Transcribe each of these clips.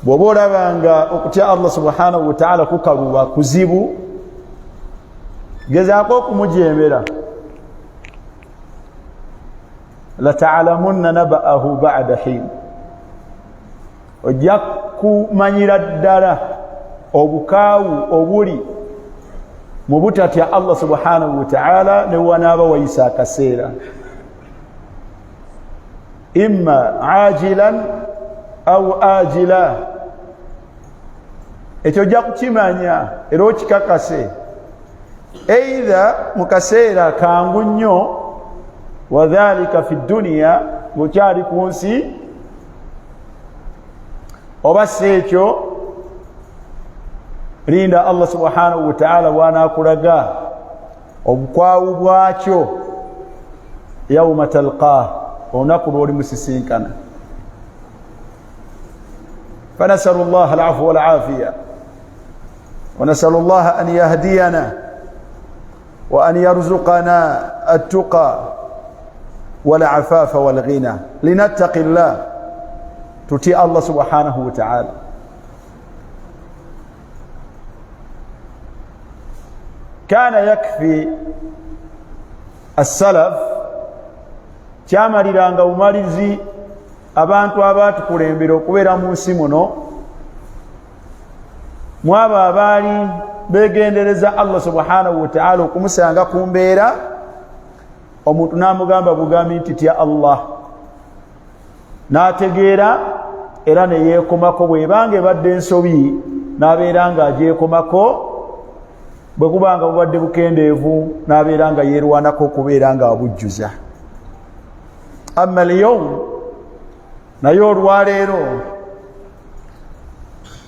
Bw'oba olabanga okutya Allah subhanahu wataala kukaluba kuzibu, gezaako okumujemera. Latalamunna naba'ahu ba'da hin, ojja kumanyira ddala obukaawu obuli mu butatya Allah subhanahu wataala ne wanaaba wayisa akaseera, imma ajilan au ajila. Ekyo ojja kukimanya era okikakase, eitha mu kaseera kangu nnyo, wadhalika fi dduniya, ng'okyali ku nsi, oba si ekyo linda Allah subhanahu wataala bwanakulaga obukwawu bwakyo yauma talqah, olunaku lwoli musisinkana. Fanasalu llah alafu walafiya, wanasalu llah an yahdiyana wa an yarzuqana attuqa walafafa walghina. Linattaqi llah, tutye Allah subhanahu wataala. Kana yakfi assalaf, kyamaliranga bumalizi abantu abatukulembera okubeera mu nsi muno, mwabo abaali begendereza Allah subhanahu wataala okumusanga ku mbeera, omuntu n'amugamba bugambi nti tya Allah, n'ategeera era neyeekomako. Bwebanga ebadde ensobi n'abeera nga agyekomako, bwe kuba nga bubadde bukendeevu n'abeera nga yeerwanako okubeera nga abujjuza. Amma lyaum, naye olwaleero,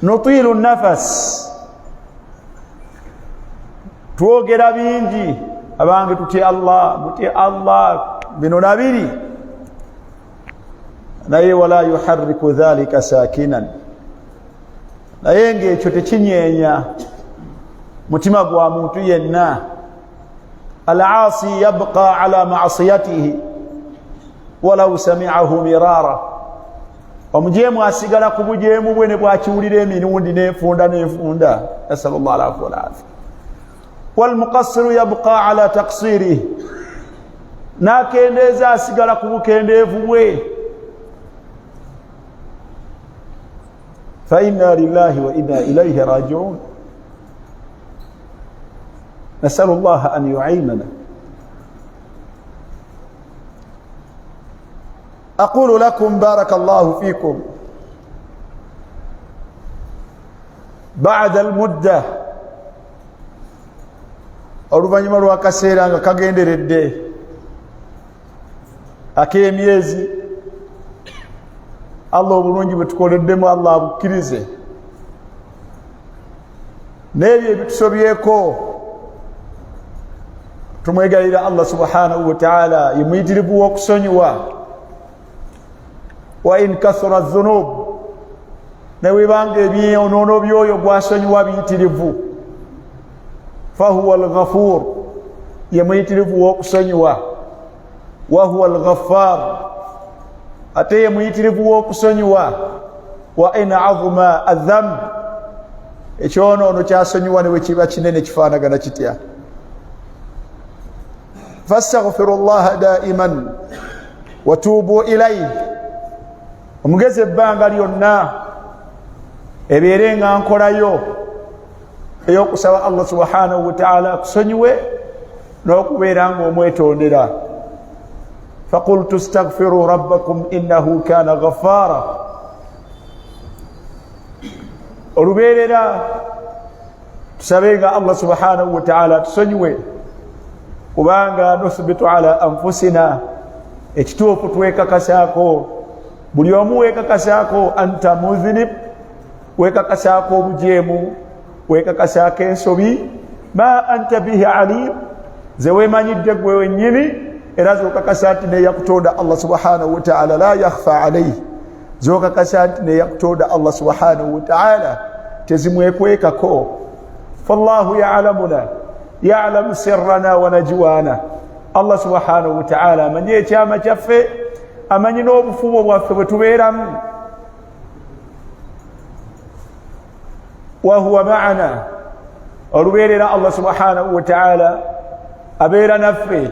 nutiilu nafas, twogera bingi, abange tutye Allah, mutye Allah, bino nabiri, naye wala yuhariku dhalika sakinan, naye ngaekyo tekinyeenya mutima gwa muntu yenna. Alaasi yabqa ala masiyatihi walau samiahu mirara, omujeemu asigala ku bujeemu bwe ne bwakiwulira emirundi n'enfunda n'enfunda. Nasal llah alafu walafi. Walmuqasiru yabqa ala taksirih, n'akendeeza asigala ku bukendeevu bwe. Fainna lillahi wa inna ilaihi rajiun. Nasalu llaha an yuinana. Aqulu lakum baraka llahu fikum, bada almudda, oluvannyuma lw'akaseera nga kagenderedde ak'emyezi, Allah obulungi bwe tukoleddemu Allah abukkirize, n'ebyo ebitusobyeko tumwegayirira Allah subhanahu wataala, ye muyitirivu w'okusonyiwa. Wa in kathura dhunub, newebanga ebyonoono byoyo gwasonyiwa biyitirivu, fahuwa alghafur, ye muyitirivu w'okusonyiwa, wahuwa alghafar, ate ye muyitirivu w'okusonyiwa. Wa in azuma adhamb, ekyonoono kyasonyiwa ne bwe kiba kinene kifaanagana kitya. Fastaghfiru llaha daiman watuubu ilaihi, omugezi ebbanga lyonna ebeere nga nkolayo ey'okusaba Allah subhanahu wataala akusonyiwe n'okubeera nga omwetondera. Faqultu staghfiru rabbakum innahu kana ghaffara. Olubeerera tusabe nga Allah subhanahu wataala tusonyiwe, kubanga nuthbitu ala anfusina, ekituufu twekakasaako, buli omu wekakasaako anta mudhinib, wekakasaako obujeemu, wekakasaako ensobi. Ma anta bihi alim, ze wemanyidde gwe wennyini, era zokakasa nti neyakutonda Allah subhanahu wataala la yakhfa alaihi, zokakasa nti neyakutonda Allah subhanahu wataala tezimwekwekako. Fallahu yalamuna, yalamu sirrana wa najwana, Allah subhanahu wataala amanyi ekyama kyaffe, amanyi n'obufubo bwaffe bwe tubeeramu. Wahuwa maana, olubeerera Allah subhanahu wataala abeera naffe.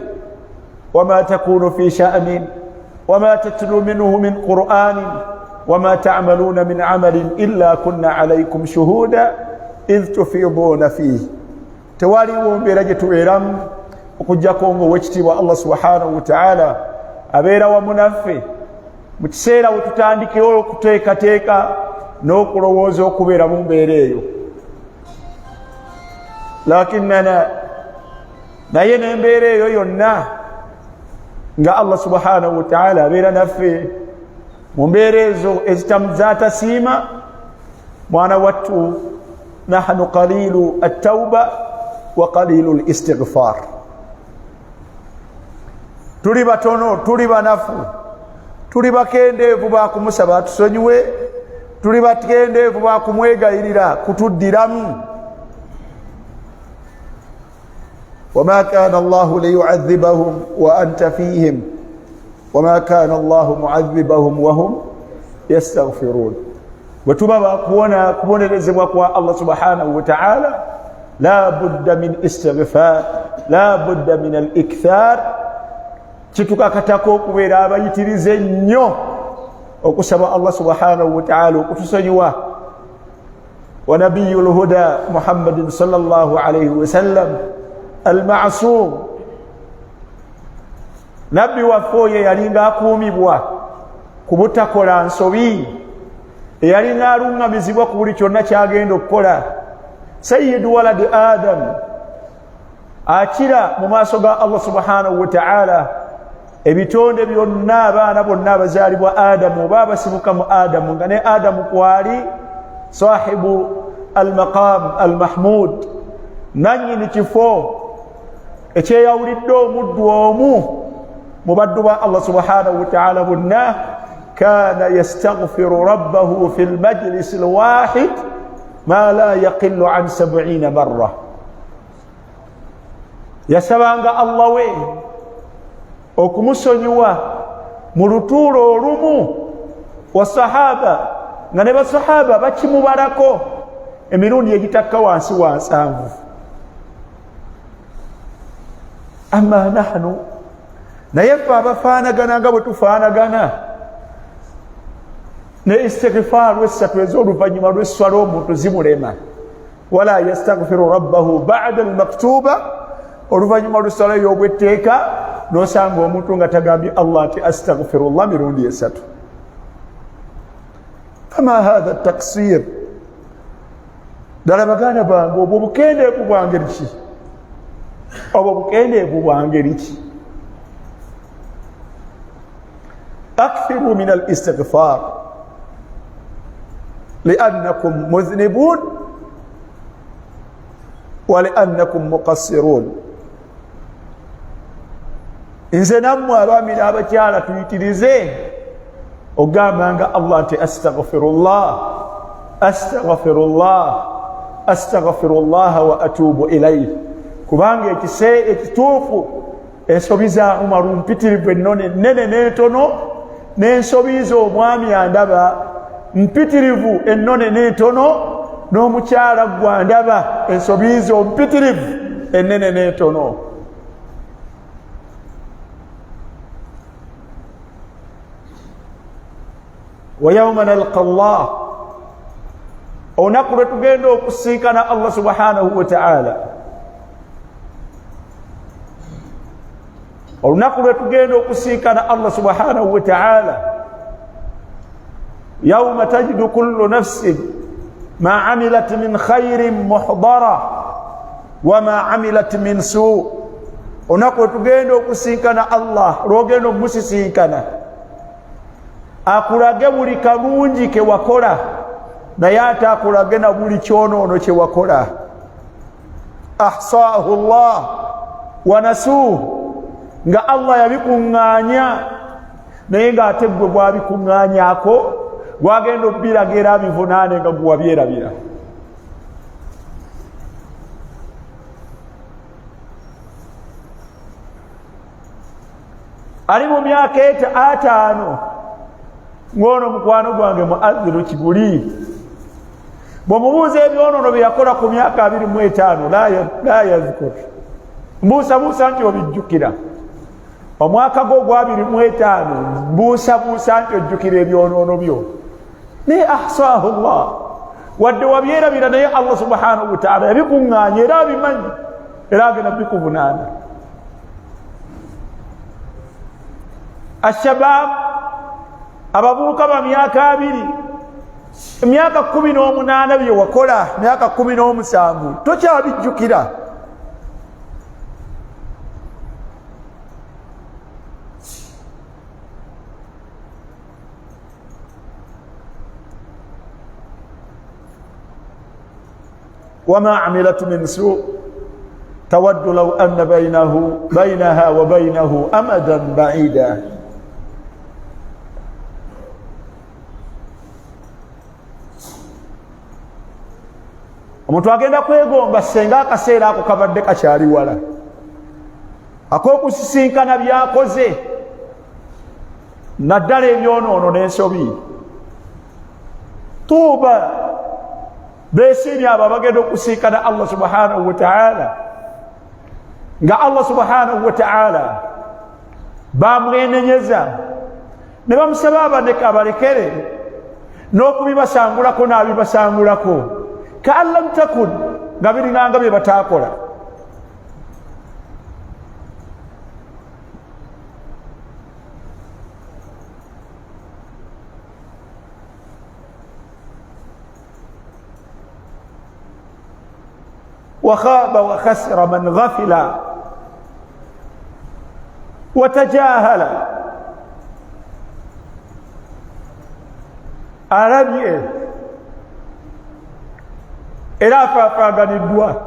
Wama takunu fi sha'nin wama tatlu minhu min qur'anin wama ta'maluna min amalin illa kunna alaikum shuhuda idh tufiduuna fihi. Tewaliwo mbeera gye tubeeramu okujjako nga owekitiibwa Allah subhanahu wataala abeera wamu naffe mu kiseera we tutandikirawo okuteekateeka n'okulowooza okubeera mu mbeera eyo. Lakinnana, naye n'embeera eyo yonna nga Allah subhanahu wataala abeera naffe mu mbeera ezo ezitazatasiima, mwana wattu, nahnu qalilu attauba wa qalilu listigfar. Tuli batono, tuli banafu, tuli bakendeevu bakumusaba atusonyiwe, tuli bakendeevu bakumwegayirira kutuddiramu. Wama kana Allahu liyuadhibahum wa anta fihim wama kana Allahu muadhibahum wahum yastaghfirun. Bwe tuba bakuwona kubonerezebwa kwa Allah subhanahu wataala, la budda min istighfar, la budda min al ikthar. Kitukakatako okubeera abayitirize ennyo okusaba Allah subhanahu wataala okutusonyiwa. Wa nabiyu lhuda Muhammadin salllah alaihi wasallam almasum, nabbi waffe oyo eyalinga akuumibwa ku butakola nsobi, eyalinga aluŋŋamizibwa ku buli kyonna kyagenda okukola, sayidu waladi Adamu, akira mu maaso ga Allah subhanahu wataala ebitonde byonna, abaana bonna abazaalibwa Adamu oba abasibuka mu Adamu, nga ne Adamu kwali, sahibu almaqam almahmud, nanyini kifo ekyeyawulidde omuddu omu mu baddu ba Allah subhanahu wataala bonna, kana yastaghfiru rabbahu fi lmajlisi lwahid ma la yaqillu an 70 marra. Yasabanga Allah we okumusonyiwa mu lutuulo olumu wa sahaba, nga ne basahaba bakimubalako emirundi egitakka wansi wa 70. Amma nahnu, naye ffe abafaanagana nga bwe tufaanagana, ne istigfaaru esatu ez'oluvannyuma lw'esswala omuntu zimulema. Wala yastaghfiru rabbahu bada almaktuba, oluvannyuma lw'esswala ey'obwetteeka n'osanga omuntu nga tagambye Allah nti astaghfirullah mirundi esatu. Fama hatha taksir? Ddala baganda bange, obwo bukendeevu bwangeri ki? Obwo bukendeevu bwangeri ki? Akthiru min al istighfar liannakum mudhnibun wa liannakum muqassirun. Nze nammwe abaami n'abakyala tuyitirize ogambanga Allah nti astaghfirullah, astaghfirullah, astaghfirullah wa atubu ilaihi, kubanga ekise ekituufu ensobi za Umaru mpitirivu, ennone nene n'entono, n'ensobi z'omwami andaba mpitirivu, ennone n'entono, n'omukyala gwandaba ensobi zo mpitirivu, ennene n'entono. Wa yauma nalqa llah, olunaku lwe tugenda okusinkana Allah subhanahu wataala, olunaku lwe tugenda okusinkana Allah subhanahu wataala, yauma tajidu kullu nafsin ma amilat min khairin muhdara wama amilat min suu. Olunaku lwe tugenda okusinkana Allah, lwogenda okumusisinkana akulage buli kalungi kewakola, naye ate akulage na buli kyonoono kyewakola. Ahsaahu llah wanasuuhu, nga Allah yabikuŋŋaanya, naye ng'ate gwe gwabikuŋŋaanyako gwagenda okubiraga era abivunaane nga guwabyerabira. Ali mu myaka 50 ng'ono mukwano gwange muaziru Kiguli. Bw'omubuuza ebyonoono bye yakola ku myaka 25, la yadhkur, mbuusabuusa nti obijjukira. Omwaka gwo ogwa 25, mbuusabuusa nti ojjukira ebyonoono byo. Naye ahsahu llah, wadde wabyerabira, naye Allah subhanahu wataala yabikuŋŋaanya era abimanyi, era agenda bikuvunaana. Ashabab, abavubuka ba myaka 20, emyaka 18, bye wakola myaka 17 tokyabijjukira. Wama amilatu min su tawaddu law anna bainahu bainaha wa bainahu amadan baida. Omuntu agenda kwegomba senga akaseera ako kabadde kakyali wala ak'okusisinkana byakoze, naddala ebyonoono n'ensobi. Tuuba, besiimye abo abagenda okusinkana Allah subhanahu wataala, nga Allah subhanahu wataala bamwenenyeza ne bamusaba abaneka abalekere n'okubibasangulako, n'abibasangulako kaan lam takun, nga biringanga bye bataakola. Wakhaba wakhasira man ghafila watajahala. Alabye era afaafaganiddwa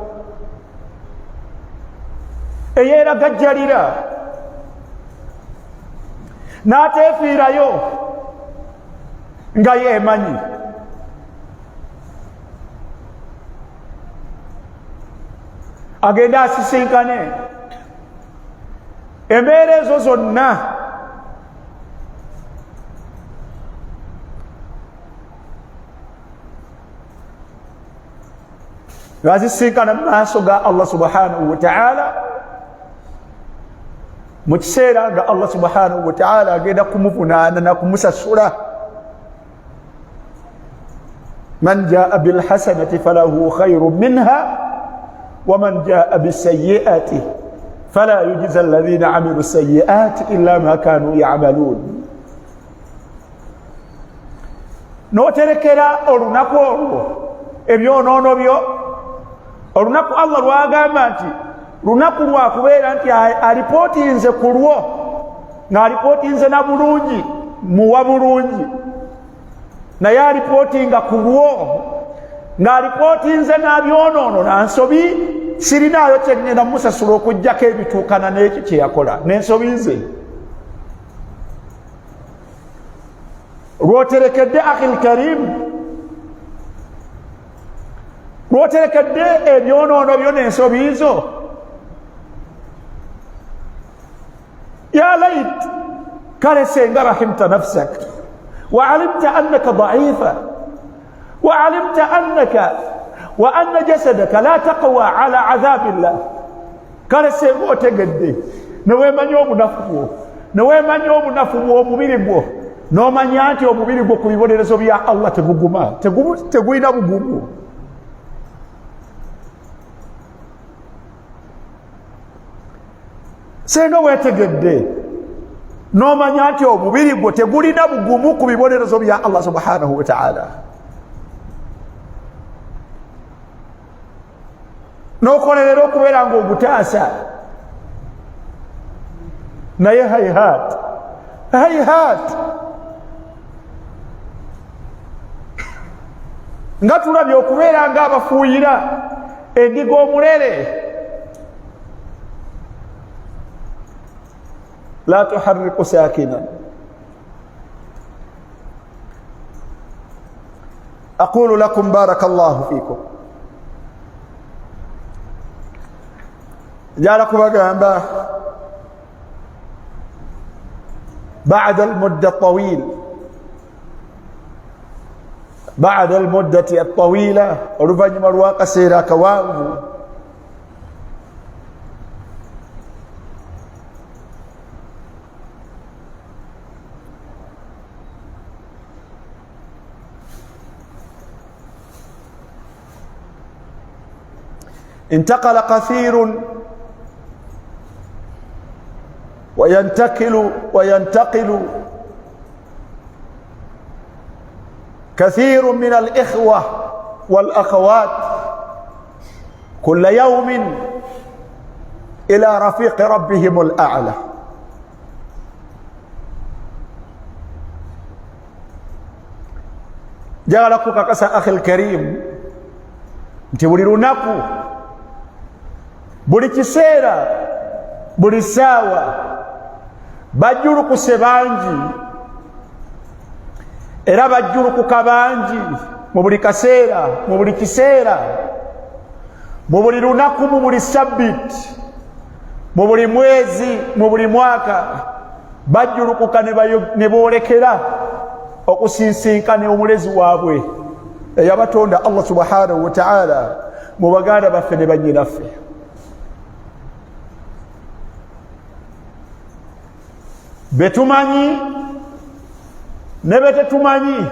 eyeeragajjalira n'ateefiirayo nga yeemanyi. Agende asisinkane embeera ezo zonna, ng'azisinkana mu maaso ga Allah subhanahu wataala, mu kiseera nga Allah subhanahu wataala agenda kumuvunaana nakumusasula. Man jaa bilhasanati falahu khairu minha, waman jaa bisayiati fala yujiza alladhina amilu sayiati illa ma kanu yamalun. N'oterekera olunaku olwo ebyonoono byo, olunaku Allah lwagamba nti lunaku lwakubeera nti alipootinze ku lwo, ng'alipootinze na bulungi, muwa bulungi, naye alipootinga ku lwo ng'alipootinze n'abyonoono na nsobi. Sirinaayo kyeŋŋenda mumusasula okugjako ebituukana n'ekyo kye yakola n'ensobi ze. Lwoterekedde, akhil karim, lwoterekedde ebyonoono byo n'ensobi zo. Ya lait, kale senga rahimta nafsak waalimta annaka daifa, waalimta annaka wa anna jasadaka la taqwa ala adhabi llah. Kale senga otegedde newemanya obunafu bwo, newemanya obunafu bw'omubiri gwo, n'omanya nti omubiri gwo ku bibonerezo bya Allah teguguma, tegulina bugumu. Senga wetegedde n'omanya nti omubiri gwo tegulina bugumu ku bibonerezo bya Allah subhanahu wataala, n'okolerera okubeera nga ogutaasa. Naye haihat, haihat, nga tulabye okubeera nga abafuuyira endiga omulere. La tuharriku sakinan. Aqulu lakum baraka llahu fikum, njala kubagamba bada almudda tawil. Bada almuddati atawila, oluvannyuma lw'akaseera akawanvu. انتقل كثير وينتقل وينتقل كثير من الإخوة والأخوات كل يوم إلى رفيق ربهم الأعلى. Njagala kukakasa, akhi lkarim, nti buli lunaku, buli kiseera, buli saawa bajjulukuse bangi era bajjulukuka bangi mu buli kaseera, mu buli kiseera, mu buli lunaku, mu buli sabbiti, mu buli mwezi, mu buli mwaka, bajjulukuka ne boolekera okusinsinkana omulezi waabwe eyabatonda, Allah subhanahu wataala, mu baganda baffe ne banyinaffe betumanyi ne betetumanyi.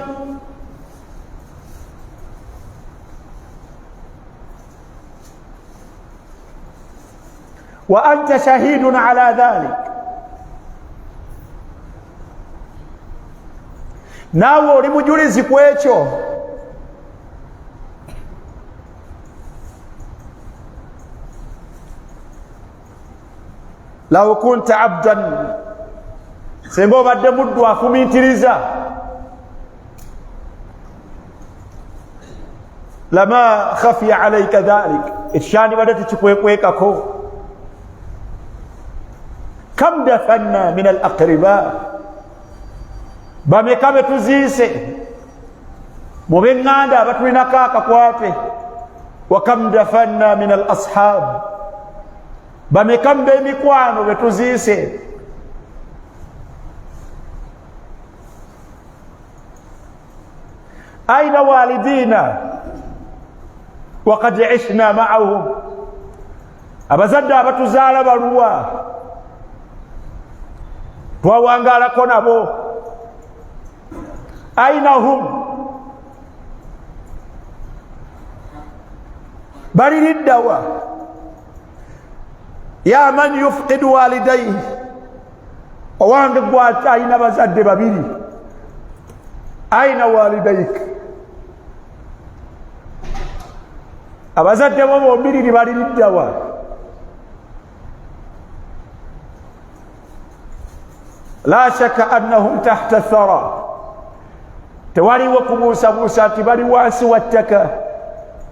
Wa anta shahidun ala dhalik, naawe oli mujulizi ku ekyo. Law kunta abdan, singa obadde muddu afumintiriza, lama khafiya alaika dhalik, ekyo kyandibadde tekikwekwekako. Kam dafanna min al aqriba, bameka betuziise mu beŋŋanda abatulinako akakwate? Wakam dafanna min al ashab, bameka mu b'emikwano betuziise? Aina walidina wakad ishna maahum, abazadde abatuzaala baluwa? Twawangalako nabo. Aina hum, baliriddawa? Ya man yufqidu walidaihi, owange gwe alina bazadde babiri, aina walidaik, abazadde bo bombiriri baliriddawa? La shaka annahum tahta thara, tewaliwo kubuusabuusa nti bali wansi wa ttaka.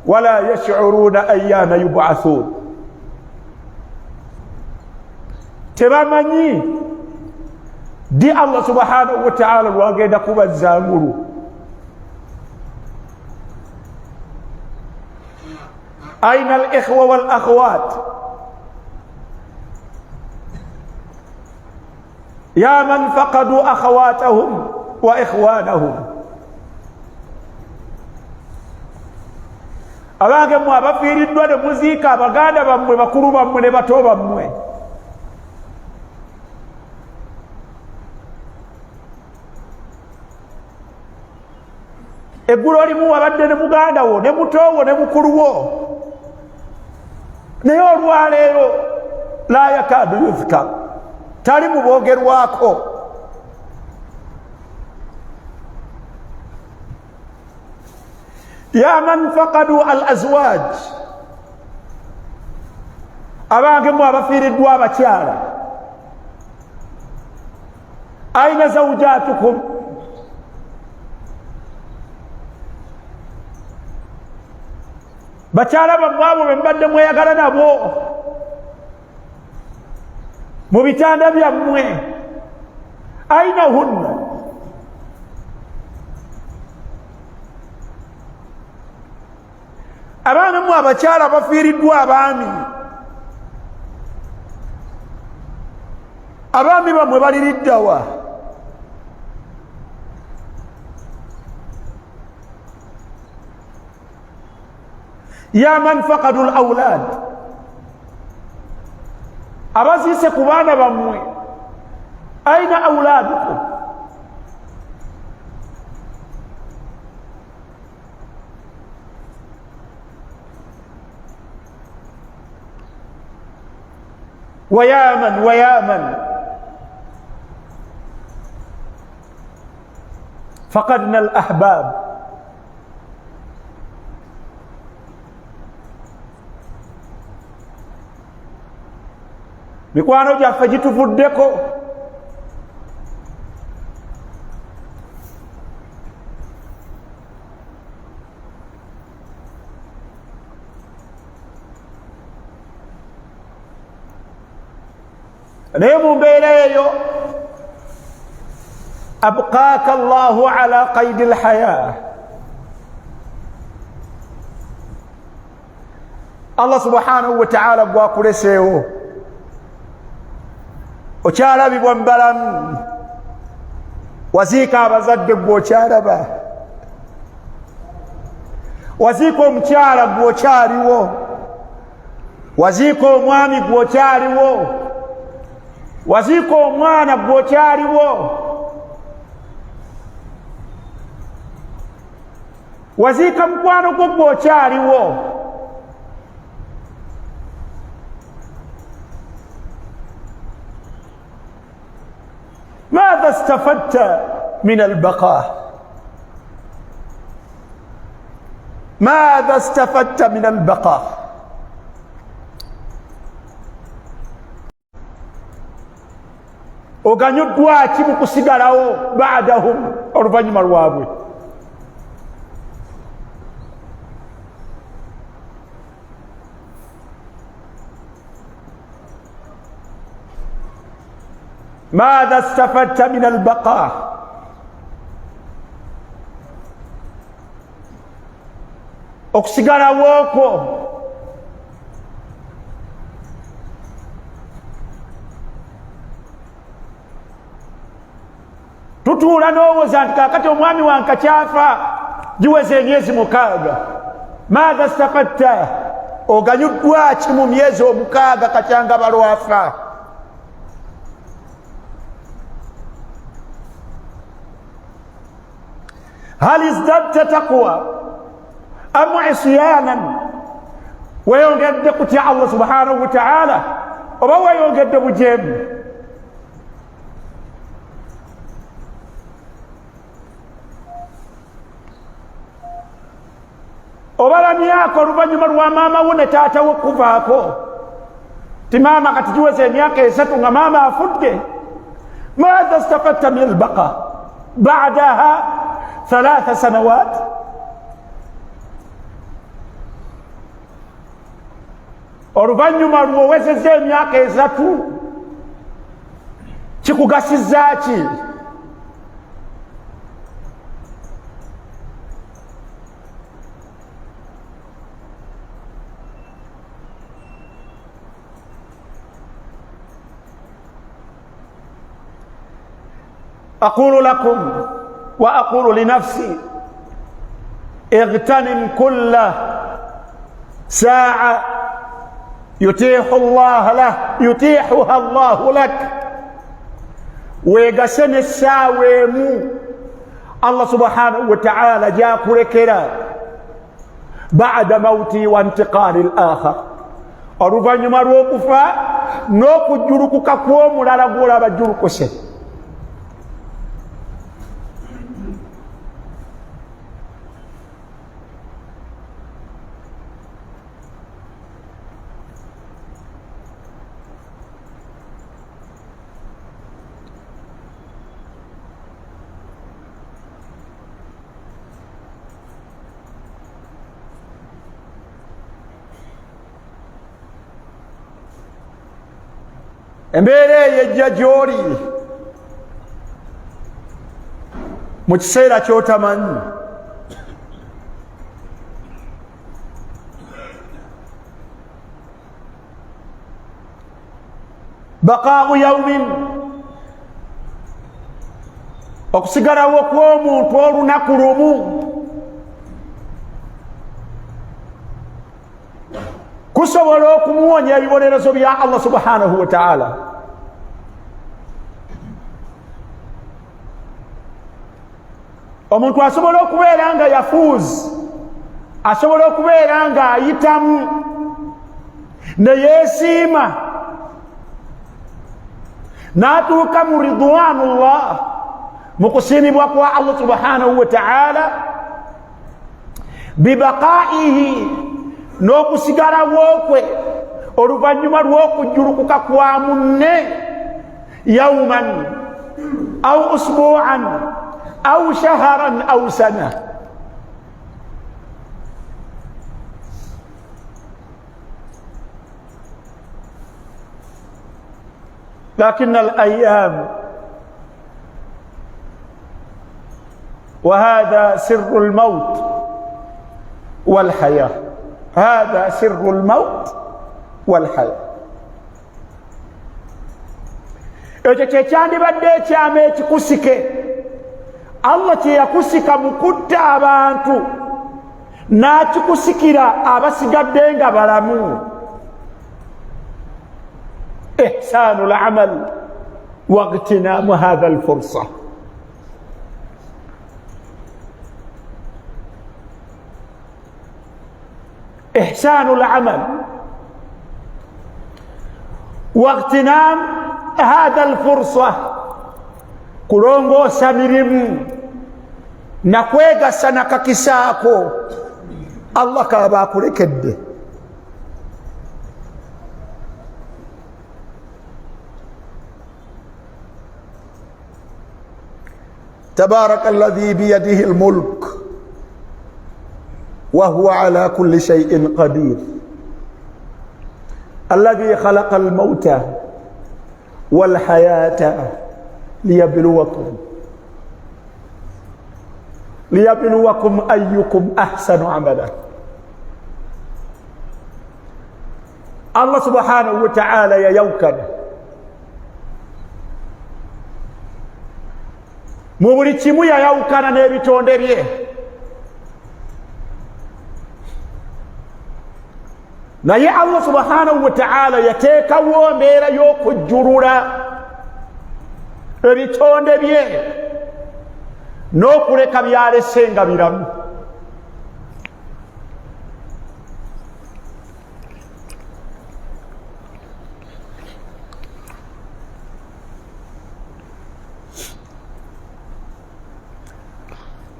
Wala yashuruna ayana yubathun, tebamanyi di Allah subhanahu wataala lwagenda kubazza ngulu. Aina al ikhwa wal akhwat, ya man faqadu akhawatahum wa ikhwanahum, abange mmwe abafiiriddwa ne muziika abaganda bammwe, bakulu bammwe ne bato bammwe. Eggulo limu wabadde ne muganda wo ne muto wo ne mukulu wo, naye olwaleero la yakadu yuzkar, tali mu boogerwako. Ya man faqadu al azwaj, abange mu abafiiriddwa abakyala, aina zaujatukum, bakyala bammwe abo bembadde mweyagala nabo mu bitanda byammwe, aina hunna? Abaana mu abakyala bafiiriddwa abaami, abaami bammwe baliriddawa? Ya man fakadu laulad, abaziise ku baana bammwe, aina auladukum? Wayaman wayaman fakadna al ahbab. Mikwano gyaffe gituvuddeko. Naye mu mbeera eyo, abqaaka llahu ala qaidi lhaya, Allah subhanahu wataala gwakuleseewo okyalabibwa mubalamu. Waziika abazadde, gwe okyalaba. Waziika omukyala, gwe okyaliwo. Waziika omwami, gwe okyaliwo. Waziika omwana, gwe okyaliwo. Waziika mukwano gwo, gwe okyaliwo. Maatha stafadta min albaqa? Maatha stafadta min albaqa? Oganyuddwa ki mu kusigalawo badahum, oluvannyuma lwabwe? Maatha stafadta min albaqa? Okusigalawo okwo tutuula n'owoza nti kakati omwami wange kakyafa giweza emyezi 6. Maatha stafadta? Oganyuddwa ki mu myezi 6 kacyanga balwafa? Hal izdadta taqwa am isyanan? Weyongedde kutya Allah subhanahu wataala oba weyongedde bujeemu? Obala myaka oluvannyuma lwa maama wo ne taata wo kuvaako ti maama kati giweza emyaka 3 nga maama afudde. Maatha stafatta min albaqa badaha 3 sanawat? Oluvannyuma lwowezeza emyaka 3, kikugasiza ki? Aqulu lakum wa aqulu linafsi, اغتنم كل ساعة يتيح الله له يتيحها الله لك. Weegase n'essaawa emu Allah subhanahu wataala gyakulekera bada mauti wa intiqali l akhar, oluvannyuma lw'okufa n'okujjulukuka kw'omulala gwolaba jjulukuse. Embeera eyo ejja gy'oli mu kiseera ky'otamanyi. Baqaau yaumin, okusigalawo kw'omuntu olunaku lumu. Kusobola okumuwonya ebibonerezo bya Allah subhanahu wataala. Omuntu asobola okubeera nga yafuuzi, asobola okubeera nga ayitamu ne yeesiima n'atuuka mu ridwanullah, mu kusiimibwa kwa Allah subhanahu wa taala, bibaqaihi, n'okusigalawo kwe oluvannyuma lw'okujjulukuka kwa munne, yauman au usbuan au shaharan au sana. Lakin alayam, وهذا سر الموت والحياة، هذا سر الموت والحياة. Ekyo kyekyandibadde ekyama ekikusike Allah kyeyakusika mu kutta abantu, n'akikusikira abasigadde nga balamu. Ihsanu lamal wagtinamu hatha lfursa. Ihsanu lamal wagtinam hatha lfursa, kulongoosa mirimu nakwegasa nakakisaako Allah kaba akulekedde. Tabaraka alladhi biyadihi lmulk wahuwa ala kulli shaiin qadir, alladhi khalaqa almauta walhayata liyabluwakum ayukum ahsanu amala. Allah subhanahu wataala yayawukana mu buli kimu, yayawukana n'ebitonde bye, naye Allah subhanahu wataala yateekawo mbeera y'okujjulula ebitonde bye n'okuleka byalese nga biramu.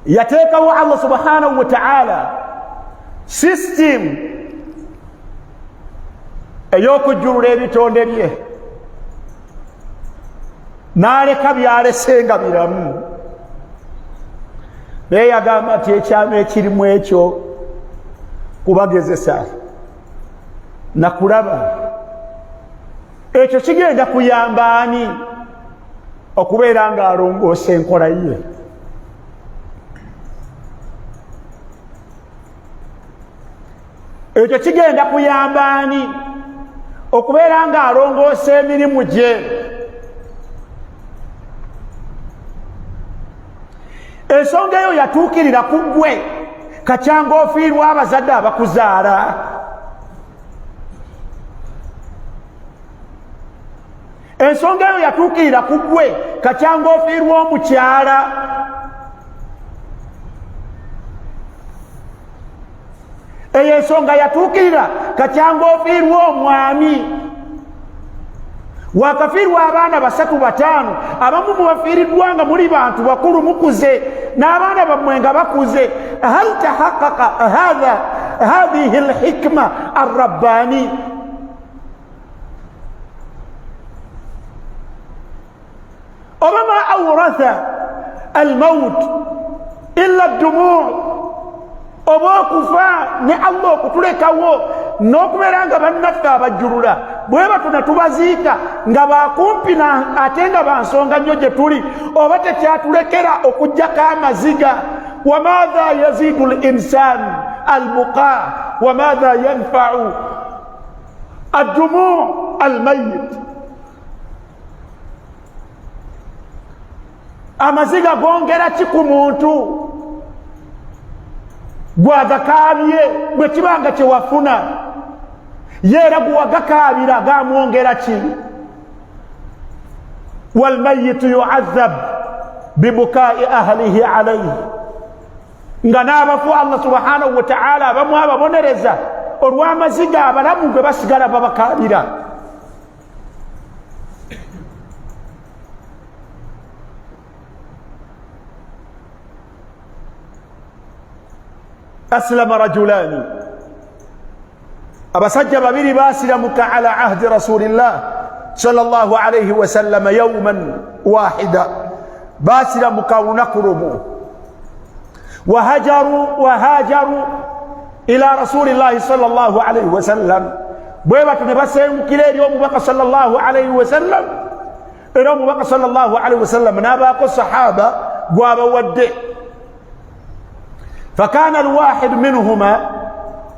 Yateekawo Allah subhanahu wataala system ey'okujjulula ebitonde bye n'aleka byalese nga biramu, naye yagamba nti ekyama ekirimu ekyo kubagezesa nakulaba ekyo kigenda kuyamba ani okubeera ng'alongoosa enkola ye. Ekyo kigenda kuyamba ani okubeera ng'alongoosa emirimu gye. Ensonga eyo yatuukirira ku ggwe kacyanga ofiirwa abazadde abakuzaala. Ensonga eyo yatuukirira ku ggwe kacyanga ofiirwa omukyala. Eyo ensonga yatuukirira kacyanga ofiirwa omwami. Wakafiirwa abaana basatu bataano, abamu mubafiiriddwa nga muli bantu bakulu mukuze, n'abaana bammwe nga bakuze. Hal tahaqaqa hatha hadhihi lhikma arrabbani? Oba ma awratha almaut illa ddumuu? Oba okufa ne Allah okutulekawo n'okubeera nga bannaffe abajjulula bwe batuna tubaziika nga bakumpi ate nga bansonga nnyo gye tuli, oba tekyatulekera okugjako amaziga? Wamatha yazidu linsan albuqa, wamatha yanfau addumu almayit? Amaziga gongera ki ku muntu gwagakaabye bwe kiba nga kyewafuna? Ye era guwagakaabira gamwongera ki? Walmayitu yuadhab bibukai ahlihi alaihi, nga n'abafu Allah subhanahu wataala abamu ababonereza olw'amaziga abalamu gwe basigala babakaabira. Aslama rajulani, abasajja babiri basiramuka ala ahdi rasulillah sallallahu alaihi wasallama yauman wahida, basiramuka olunaku lumu. Wahajaru wahajaru ila rasulillahi sallallahu alaihi wasallam, bwe batyo ne basengukira eri omubaka sallallahu alaihi wasallam. Era omubaka sallallahu alaihi wasallam n'abaako sahaba gwabawadde. Fakana alwahid minhuma,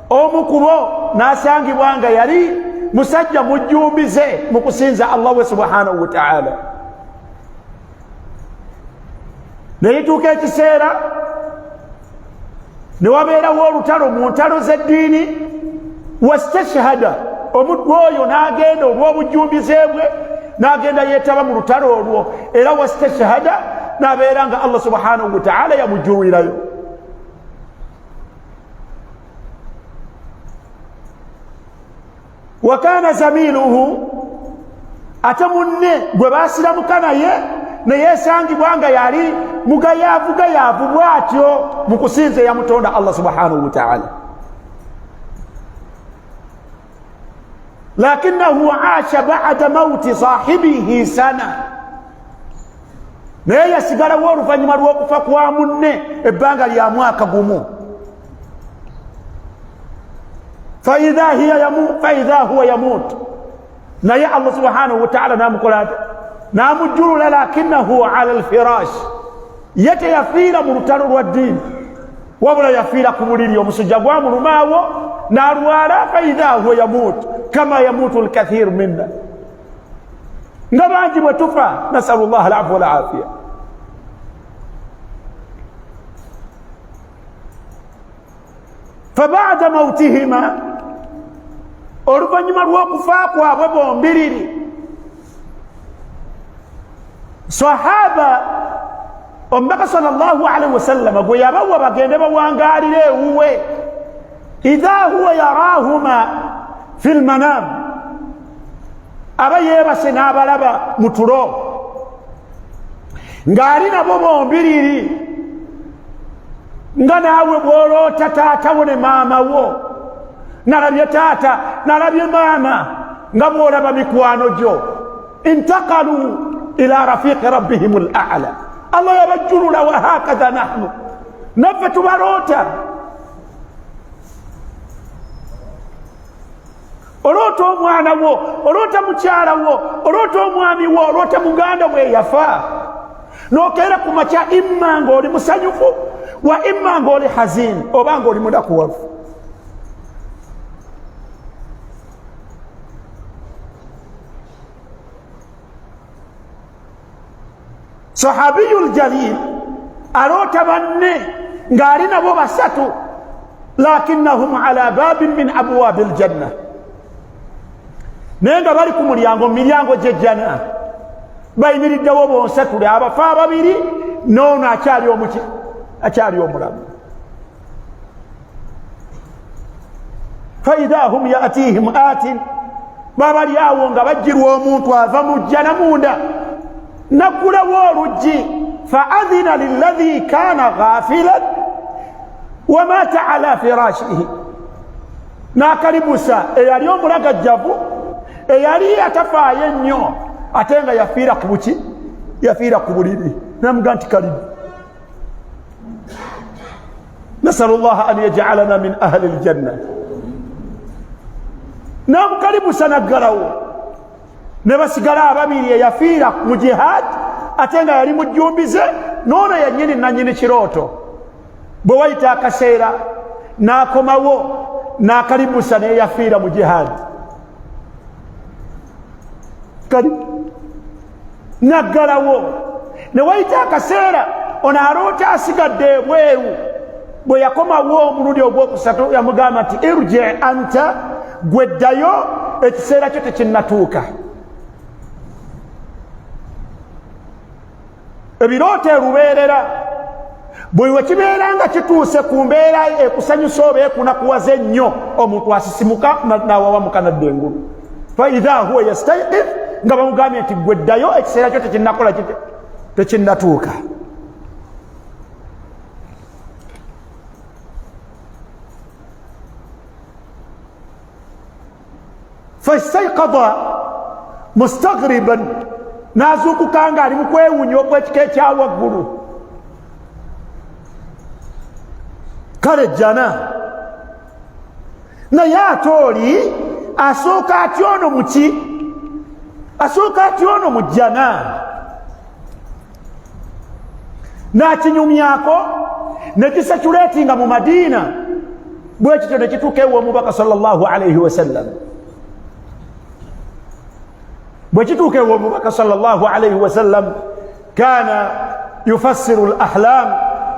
omu kubo n'asangibwa nga yali musajja mujjumbize mu kusinza Allah we subhanahu wataala. Neyituuka ekiseera ne wabeerawo olutalo mu ntalo z'eddiini, wastashhada, omuddu oyo n'agenda olw'obujjumbize bwe n'agenda yeetaba mu lutalo olwo, era wastashhada, n'abeera nga Allah subhanahu wataala yamujjulirayo. Wakana zamiluhu, ate munne gwe basiramuka naye neyesangibwa nga yali mugayaavu gayaavu bwatyo mu kusinza eyamutonda Allah subhanahu wataala, lakinahu asha bada mauti sahibihi sana, naye yasigalawo oluvannyuma lw'okufa kwa munne ebbanga lya mwaka gumu. Faidha huwa yamut, naye Allah subhanahu wataala namukola ate namujjulula, lakinahu ala lfirash, ye teyafiira mu lutalo lwa ddiini, wabula yafiira ku buliri, omusujja gwamulumaawo n'alwala. Faidha huwa yamut kama yamutu lkathiru minna, nga bangi bwe tufa, nasalu llah alafu walafiya. Fabada mautihima, oluvannyuma lw'okufa kwabwe bombiriri, sahaba omubaka sallallahu alaihi wasallama gwe yabawa bagende bawangalire ewuwe, idha huwa yarahuma fi lmanam, aba yeebase n'abalaba mu tulo ng'ali nabo bombiriri, nga naawe bw'oloota taatawo ne maama wo, nalabye taata nalabye maama, nga bw'olaba mikwano gyo. Intakalu ila rafiqi rabbihim l ala, Allah yabajjulula. Wahakadha nahnu, naffe tubaloota. Oloota omwana wo, oloota mukyala wo, oloota omwami wo, oloota muganda bwe yafa, nokeera ku makya, imma ngaoli musanyufu wa imma ngaoli hazin, oba ngaoli munakuwavu. Sahabiyu ljalil aloota banne ng'ali nabo basatu, lakinnahum ala babin min abwabi ljanna, naye nga bali ku mulyango mu miryango gy'ejjana, bayimiriddewo bonsatule, abafa ababiri noono akyali omuki, akyali omulamu. Faidha hum yatihim atin, babali awo nga bajjirwa omuntu ava mu jjana munda, naggulawo oluggi. Faadhina liladhi kana ghafilan wamata ala firashihi, n'akalibusa eyali omulagajjavu, eyali atafaayo ennyo, ate nga yafiira ku buki, yafiira ku buliri, namuga nti kalibu. Nasalu llaha an yajalana min ahli ljanna. Namukalibusa naggalawo, ne basigala ababiri, eyafiira mu jihad ate nga yali mujjumbize, noono yennyini nanyini kirooto. Bwe wayita akaseera n'akomawo n'akalibusa neyafiira mu jihad kali naggalawo. Ne wayita akaseera, ono aloota asigadde ebweru. Bwe yakomawo omulundi ogwokusatu, yamugamba nti irji anta Gwe ddayo, ekiseera kyo tekinnatuuka. Ebirooto erubeerera buli we kibeera nga kituuse ku mbeera ekusanyusa oba ekunakuwaza ennyo, omuntu asisimuka nawawamuka nadda engulu. Faidha huwa yastaiqif, nga bamugambye nti gwe ddayo, ekiseera kyo tekinnakola, tekinnatuuka. Fastaikada mustaghriban, n'azuukuka nga ali mu kwewuunya okw'ekika ekyawaggulu. Kale jjana, naye ate oli asooka atya ono muki, asooka atya ono mu jjana? N'akinyumyako nekisaculetinga mu Madiina bwekityo, nekituuka ew'omubaka sallallahu alaihi wasallam. Bwe kituuka ew'omubaka sallallahu alaihi wasallam, kaana yufassiru l ahlam,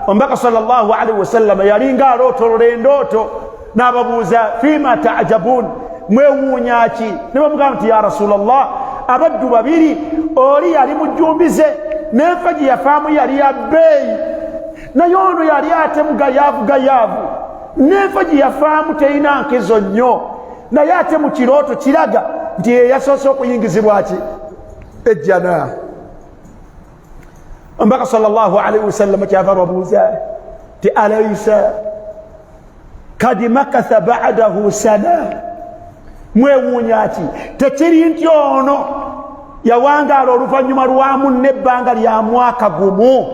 omubaka sallallahu alaihi wasallam yalinga alootolola endooto, n'ababuuza, fima tajabun, mwewuunya ki? Ne bamugamba nti, ya Rasulallah, abaddu babiri, oli yali mujjumbize n'enfa gye yafaamu yali ya bbeeyi, naye ono yali ate mugayaavu gayaavu, n'enfa gye yafaamu terina nkizo nnyo, naye ate mu kirooto kiraga nti ye yasoose okuyingizibwa ki ejjana. Omubaka sallallahu alaihi wasallam kyava ababuuza ti, alaisa kad makatha badahu sana, mwewuunya ki? Tekiri nti ono yawangaala oluvannyuma lwa munne ebbanga lya mwaka gumu?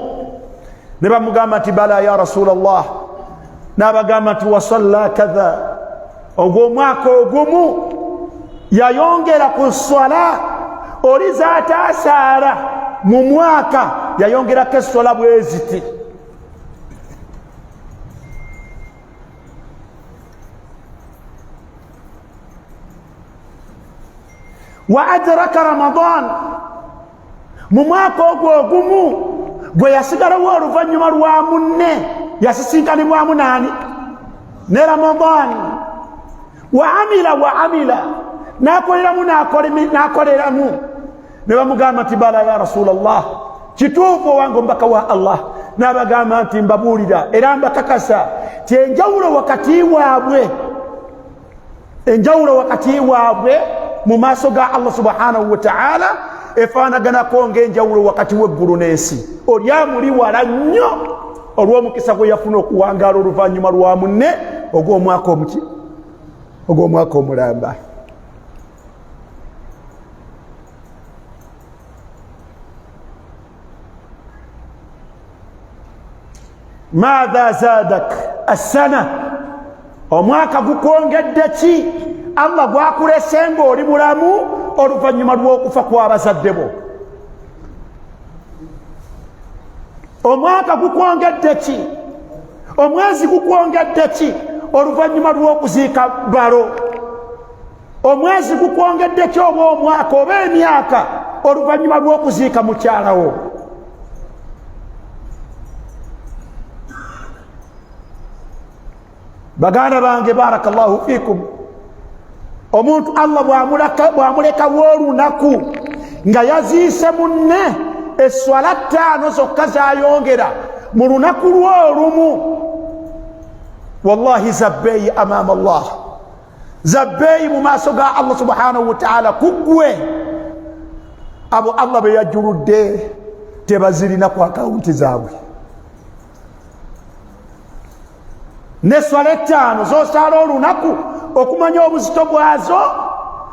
Ne bamugamba nti, bala ya Rasulallah. N'abagamba nti, wasalla kadha, ogwo omwaka ogumu yayongera ku swala oli zaataasaala mu mwaka, yayongerako eswala bweziti. Wa adraka Ramadan, mu mwaka ogwo ogumu gwe yasigalawo oluvannyuma lwa munne yasisinkanibwamu naani ne Ramadan. Wa amila wa amila, nakoleramu nakoleramu. Ne bamugamba nti, bala ya Rasulallah, kituufu owange omubaka wa Allah. N'abagamba nti, mbabuulira era mbakakasa ti enjawulo wakati waabwe, enjawulo wakati waabwe mu maaso ga Allah subhanahu wataala efaanaganako ng'enjawulo wakati w'eggulu n'ensi. Oli amuli wala nnyo olw'omukisa gwe yafuna okuwangaala oluvannyuma lwa munne ogw'omwaka omuki, ogw'omwaka omulamba. Maatha zadak assana, omwaka gukwongedde ki Allah gwakulese ngaoli mulamu oluvannyuma lw'okufa kw'abazadde bo? Omwaka gukwongedde ki? Omwezi gukwongedde ki oluvannyuma lw'okuziika balo? Omwezi gukwongedde ki, oba omwaka oba emyaka, oluvannyuma lw'okuziika mukyalawo? Baganda bange, barakallahu fikum, omuntu Allah bw'amulekawo olunaku nga yaziise munne, eswala 5 zokka zayongera mu lunaku lw'olumu, wallahi zabbeeyi amama Allah, zabbeeyi mu maaso ga Allah subhanahu wataala. Kuggwe abo Allah be yajjuludde tebazirina ku akawunti zaabwe. Neswala 5 zosaala olunaku, okumanya obuzito bwazo,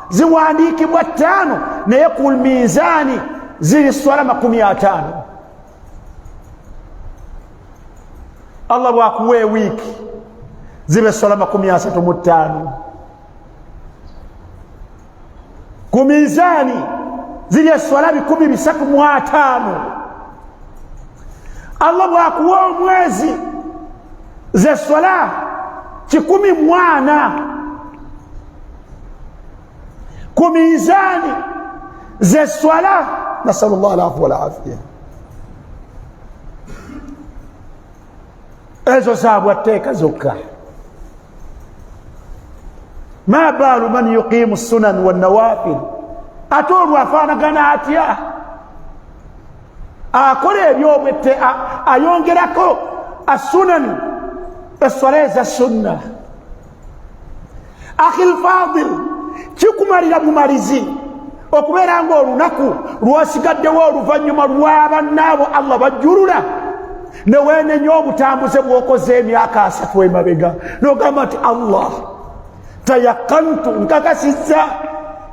ziwandiikibwa 5, naye ku mizaani ziri swala 50. Allah bwakuwa ewiiki ziba eswala 35, ku mizaani ziri eswala 350. Allah bwakuwa omwezi zeswala 140, ku mizaani zeswala, nasalu llah alafu walafiya. Ezo zabwa tteeka zokka. Ma baalu man yuqimu sunan wanawafil, ate olwo afaanagana atya akola ebyobwette, ayongerako assunan, esswala eza sunna. Akhi lfadil, kikumalira bumalizi okubeera nga olunaku lwosigaddewo oluvannyuma lwabannaabo Allah bajjulula, newenenya obutambuze bwokoze emyaka 30 emabega, nogamba nti Allah tayakantu, nkakasizza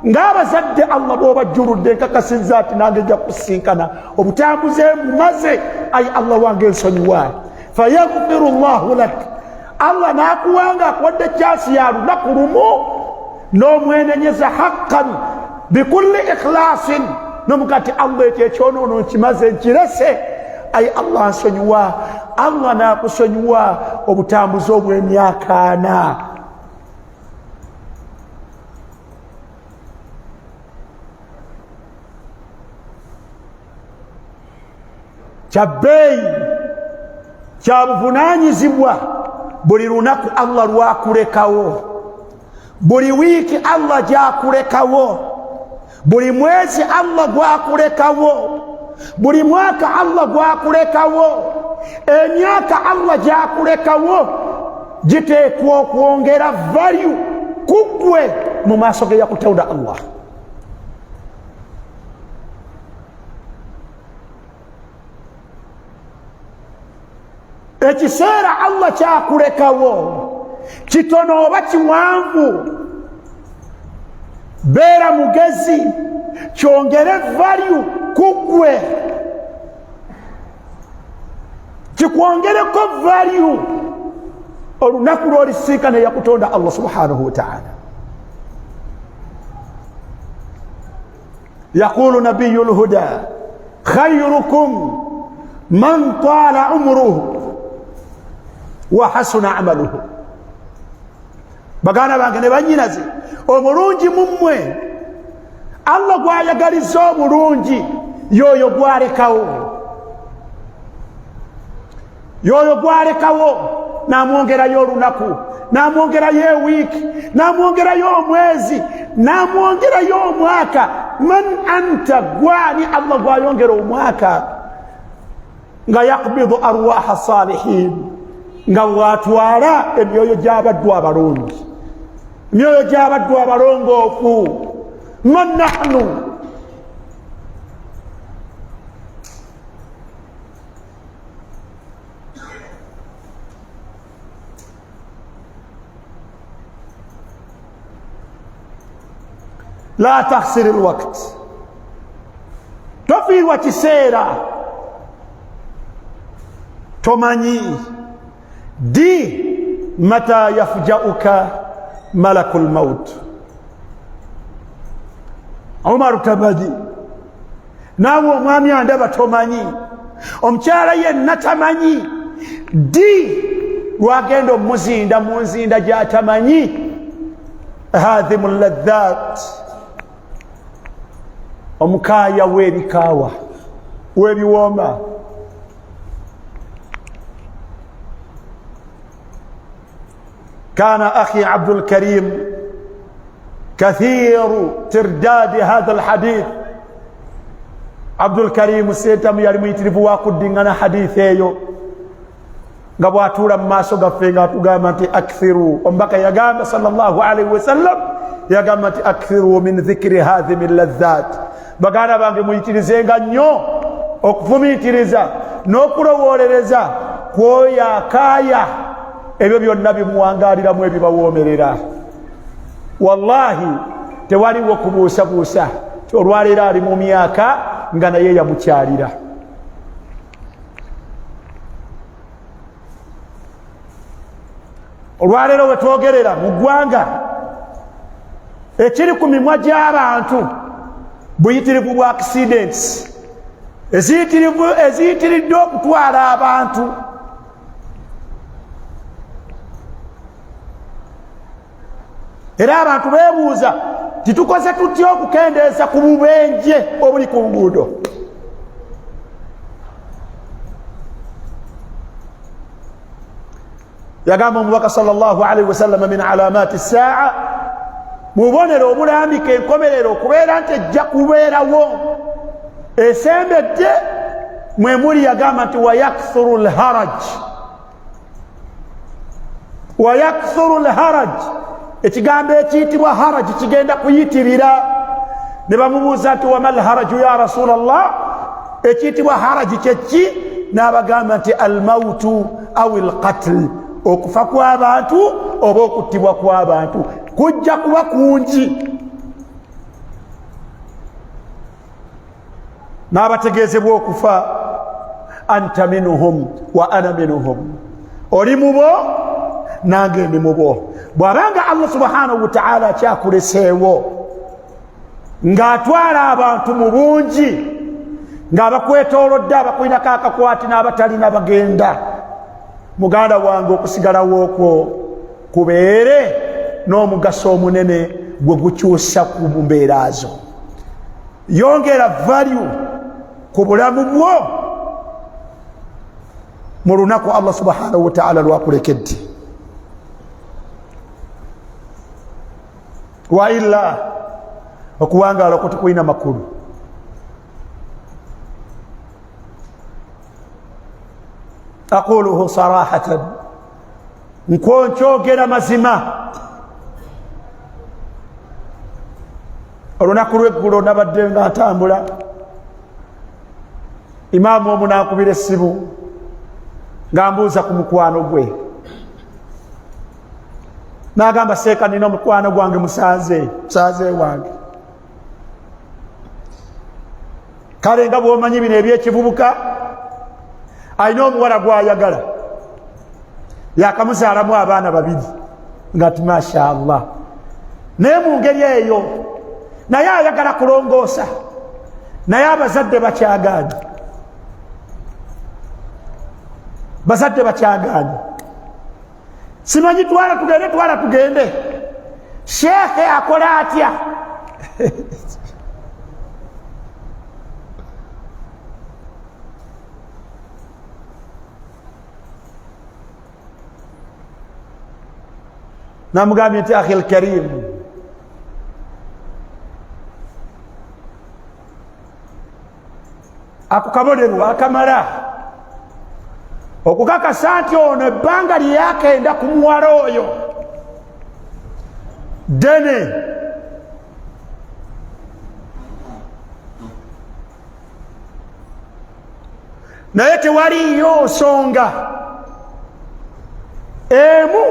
ng'abazadde Allah bwobajjuludde, nkakasizza nti nange nja kusinkana obutambuze mbumaze, ayi Allah wange nsonyiwa. Fayaghfiru llahu lak, Allah n'akuwanga akuwadde kyansi ya lunaku lumu n'omwenenyeza haqqan bikulli ikhlasin, nomuga nti Allah ekyo ekyonoono nkimaze nkirese, ayi Allah nsonyiwa. Allah n'akusonyiwa obutambuze obw'emyaka 40. Kyabbeeyi, kyabuvunanyizibwa buli lunaku Allah lwakulekawo, buli wiiki Allah gyakulekawo, buli mwezi Allah gwakulekawo, buli mwaka Allah gwakulekawo, emyaka Allah gyakulekawo giteekwa okwongera value kuggwe mu maaso ge yakutonda Allah. Ekiseera Allah kyakulekawo kitono oba kiwanvu, beera mugezi, kyongere value kuggwe, kikwongereko value olunaku lwolisinkana eyakutonda Allah subhanahu wataala. Yaqulu nabiyu lhuda khairukum man tala umruhu wa hasuna amaluhu. Baganda bange ne banyinaze, omulungi mummwe Allah gwayagaliza obulungi yoyo gwalekawo, yoyo gwalekawo namwongerayo olunaku, namwongerayo ewiiki, namwongerayo omwezi, namwongerayo omwaka. Man anta, gwani Allah gwayongera omwaka? Nga yakbidu arwaha salihin, nga bwatwala emyoyo gy'abaddu abalungi, emyoyo gy'abaddu abalongoofu. Man nahnu? La takhsiri lwakt, tofiirwa kiseera, tomanyi di mata yafjauka malaku lmaut. Umaru tamanyi, naawe omwami andaba tomanyi, omukyala yenna tamanyi di lwagenda omuzinda mu nzinda gyatamanyi. Hathimu ladhat, omukaaya w'ebikaawa w'ebiwooma. Kana akhi Abdulkarim kathiru tirdadi hatha alhadith. Abdulkarimu Sentamu yali muyitirivu wakuddingana hadithi eyo, nga bwatuula mu maaso gaffe nga atugamba nti akthiru. Omubaka yagamba sallallahu alaihi wasallam, yagamba nti akthiru min dhikri hadhimi ladhat. Baganda bange, muyitirizenga nnyo okufumiitiriza n'okulowoolereza kwoyo akaaya ebyo byonna bimuwangaliramu ebibawoomerera. Wallahi tewaliwo kubuusabuusa ti olwaleero ali mu myaka nga naye yamukyalira. Olwaleero wetwogerera mu ggwanga, ekiri ku mimwa gy'abantu buyitirivu bwa accidents eziyitiridde okutwala abantu. Era abantu beebuuza titukoze tutya okukendeeza ku bubenje obuli ku nguudo. Yagamba omubaka sallallahu alaihi wasallama, min alamati saa Mubonero obulambika enkomerero okubeera nti ejja kubeerawo esembedde, mwemuli yagamba nti wayakthuru lharaj, wayakthuru lharaj. Ekigambo ekiyitibwa haraji kigenda kuyitirira. Ne bamubuuza nti wama lharaju ya rasula llah, ekiyitibwa haraji kyeki? N'abagamba nti almautu au lqatl, okufa kw'abantu oba okuttibwa kw'abantu kujja kuba kungi. N'abategeezebwa okufa, anta minhum wa ana minhum, oli mubo nange ndi mubo. Bw'abanga Allah subhanahu wataala akyakuleseewo ng'atwala abantu mu bungi, ng'abakwetoolodde abakulinako akakwati n'abatalina bagenda, muganda wange, okusigalawo okwo kubeere n'omugaso omunene gwe gukyusa ku mbeera zo. Yongera value ku bulamu bwo mu lunaku Allah subhanahu wataala lwakulekedde. Wa illa okuwangaala kwo tekulina makulu. Aquluhu sarahatan, nkwonkyogera mazima. Olunaku lweggulo nabadde nga ntambula, imaamu omu nankubira essimu nga mbuuza ku mukwano gwe, nagamba seeka nina omukwano gwange musanze, musanze wange. Kale nga bwomanyi bino ebyekivubuka, alina omuwala gwayagala, yakamuzaalamu abaana babiri, nga ti masha Allah, naye mu ngeri eyo naye ayagala kulongoosa, naye abazadde bakyagaanye, bazadde bakyagaanye, simanyi twala tugende, twala tugende. Sheekhe akola atya? Namugambye nti akhi lkarim, ako kabonero akamala okukakasa nti ono ebbanga lyeyakenda ku muwala oyo ddene. Naye tewaliyo nsonga emu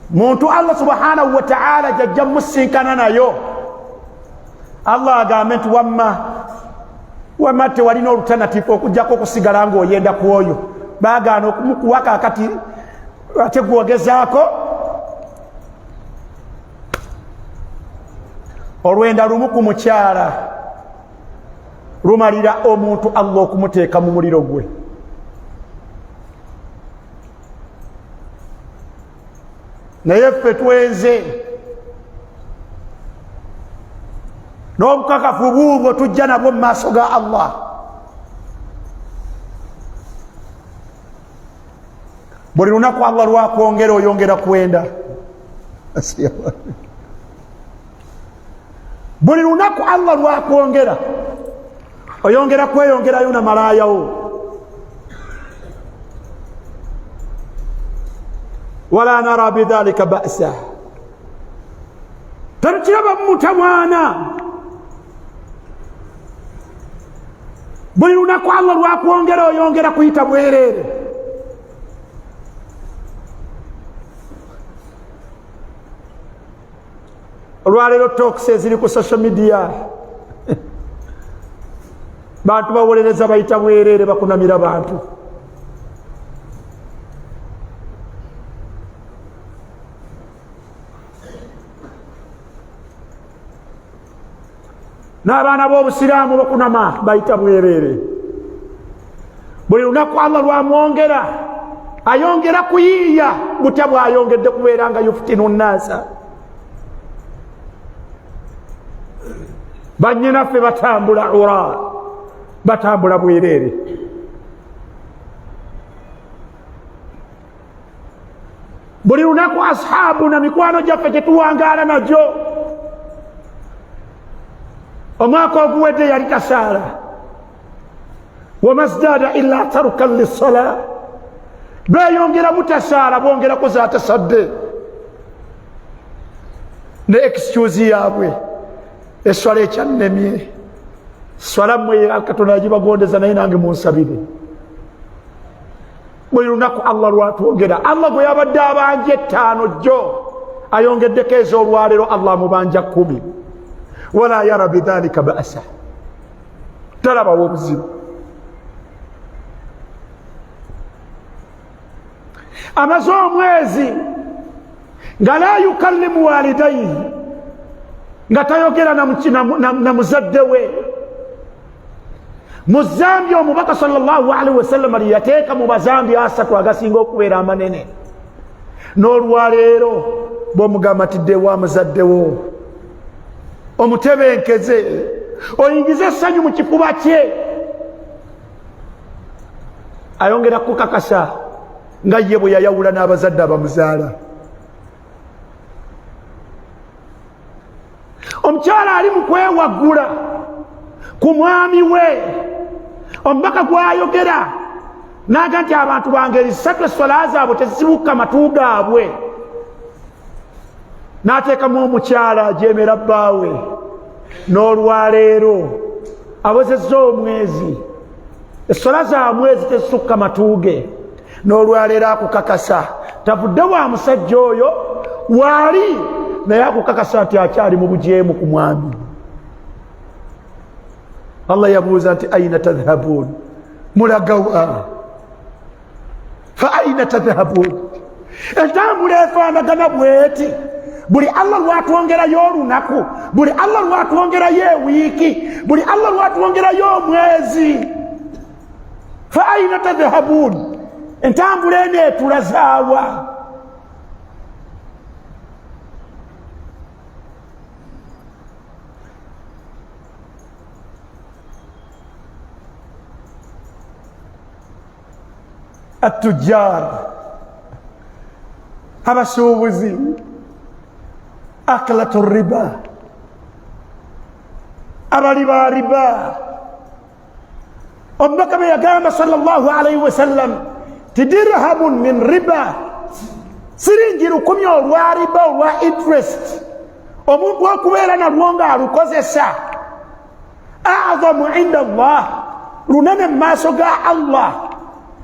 muntu Allah subhanahu wataala jajja musinkana nayo, Allah agambe nti wamma wamma tewalina olutanative okugjako okusigala ngaoyenda ku oyo. Bagaana okumukuwa, kakati ate gwogezaako olwenda lumu ku mukyala lumalira omuntu Allah okumuteeka mu muliro gwe. Naye ffe twenze n'obukakafu buubwo tujja nabwo mu maaso ga Allah. Buli lunaku Allah lwakwongera oyongera kwenda, buli lunaku Allah lwakwongera oyongera kweyongerayo na malaayawo. Wala nara bidhalika basa, tetukiraba mumutawaana. Buli lunaku Allah lwakwongera oyongera kuyita bwereere. Olwaleero talks eziri ku social media, bantu bawolereza bayita bwereere, bakunamira bantu. N'abaana b'obusiraamu bakunama bayita bwereere. Buli lunaku Allah lwamwongera ayongera kuyiiya butya bwayongedde kubeera nga yufutinu nnaasa. Banyinaffe batambula ura, batambula bwereere. Buli lunaku ashabu na mikwano gyaffe gyetuwangaala nagyo. Omwaka oguwedde yali tasaala, wamazdada illa tarukan lissala, beyongera butasaala, bongerako zatasadde ne excuse yaabwe, eswala ekyannemye, swala mmwe Katonda yagibagondeza, naye nange munsabire. Buli lunaku Allah lwatwongera, Allah gwe yabadde abanja 5 jjo ayongeddeko ez'olwaleero, Allah amubanja 10. Wala yara bidhalika ba'sa, talabawo obuzibu. Amaze omwezi nga la yukallimu walidaihi, nga tayogera na muzadde we. Mu zambi omubaka sallallahu alaihi wasallam lyeyateeka mu bazambi 3 agasinga okubeera amanene, n'olwaleero bwomugamba nti ddewa muzaddewo omutebenkeze, oyingize essanyu mu kifuba kye, ayongera kukakasa nga ye bwe yayawula n'abazadde abamuzaala. Omukyala ali mu kwewaggula ku mwami we, omubaka gw'ayogera n'aga nti abantu bangeri 3 eswala zaabwe tezisibukka matu gaabwe, n'ateekamu omukyala ajeemera bbaawe. N'olwaleero awezezza omwezi, eswala za mwezi tezisukka matu ge, n'olwaleero akukakasa tavudde wa musajja oyo waali, naye akukakasa nti akyali mu bujeemu ku mwami. Allah yabuuza nti aina tadhhabun, mulagawa? Fa aina tadhhabun? Entambula efaanagana bweti, buli Allah lwatwongerayo olunaku, buli Allah lwatwongerayo ewiiki, buli Allah lwatwongerayo omwezi. Fa aina tadhhabun, entambula eno etulazaawa? Atujjar, abasuubuzi, aklatu riba, abali ba riba. Omubaka bwe yagamba sallallahu alaihi wasallam ti dirhamun min riba, siringi 10 olwa riba, olwa interest, omuntu okubeera nalwo ng'alukozesa, a'zamu inda Allah, lunene mu maaso ga Allah,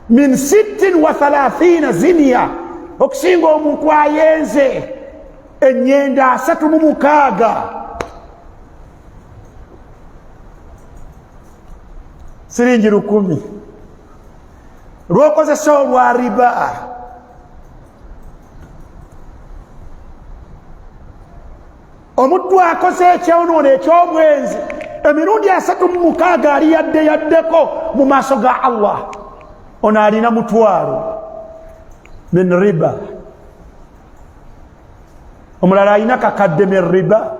min 36 zinia, okusinga omuntu ayenze ennyenda 36. Siringi 10 lwokozesa olwa riba. Omuddu akoze ekyonoono eky'obwenzi emirundi 36 ali yadde yaddeko mu maaso ga Allah, ono alina 500 min riba, omulala alina kakadde min riba.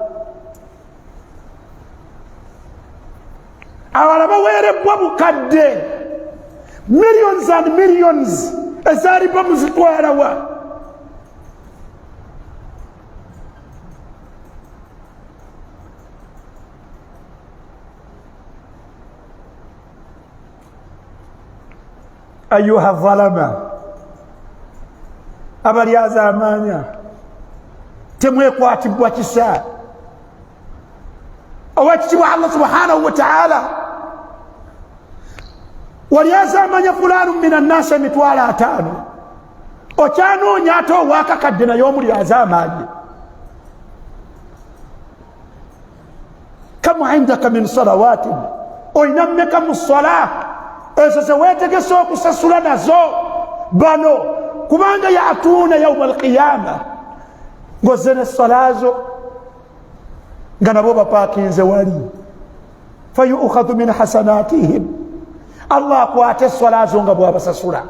Abalala baweerebbwa bukadde, millions and millions eza riba muzitwalawa? Ayuha zalama, abalyaza amaanya, temwekwatibwa kisa. Owekitiibwa Allah subhanahu wa ta'ala, walyaza amanya fulanu min annasi 500,000, okyanoonya ate owakakadde naye omulyaza amaanyi. Kamu indaka min salawatin, olina mmeka mu sala ezo zeweetegese okusasula nazo bano? Kubanga yatuuna yauma alqiyama ng'ozze ne sala zo nga nabo bapaakinze wali, fayukhadhu min hasanatihim, Allah akwate eswala zo nga bwabasasula.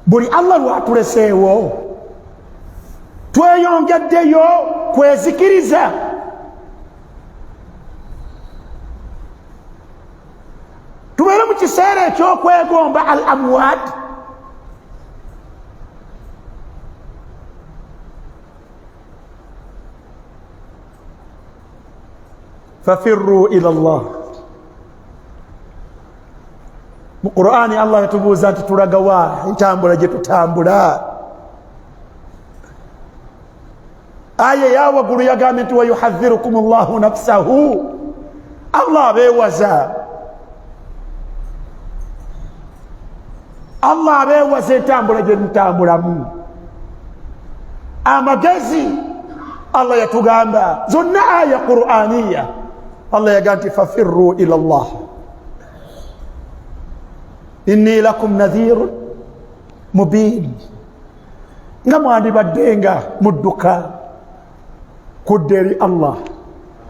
Buli Allah lwatuleseewo tweyongeddeyo kwezikiriza. Tubeere mu kiseera Ekyokwegomba al amwat. Fafirru ila llah. Mu Qur'ani Allah yatubuuza nti tulagawa entambula gye tutambula? Aya eyawaggulu yagambye nti wayuhadhirukum llahu nafsahu, Allah abeewaza, Allah abeewaza entambula gye mutambulamu. Amagezi Allah yatugamba zonna aya qur'aniya, Allah yagamba nti fafirru ila llah inni lakum nadhirun mubin, nga mwandibadde nga mudduka kudda eri Allah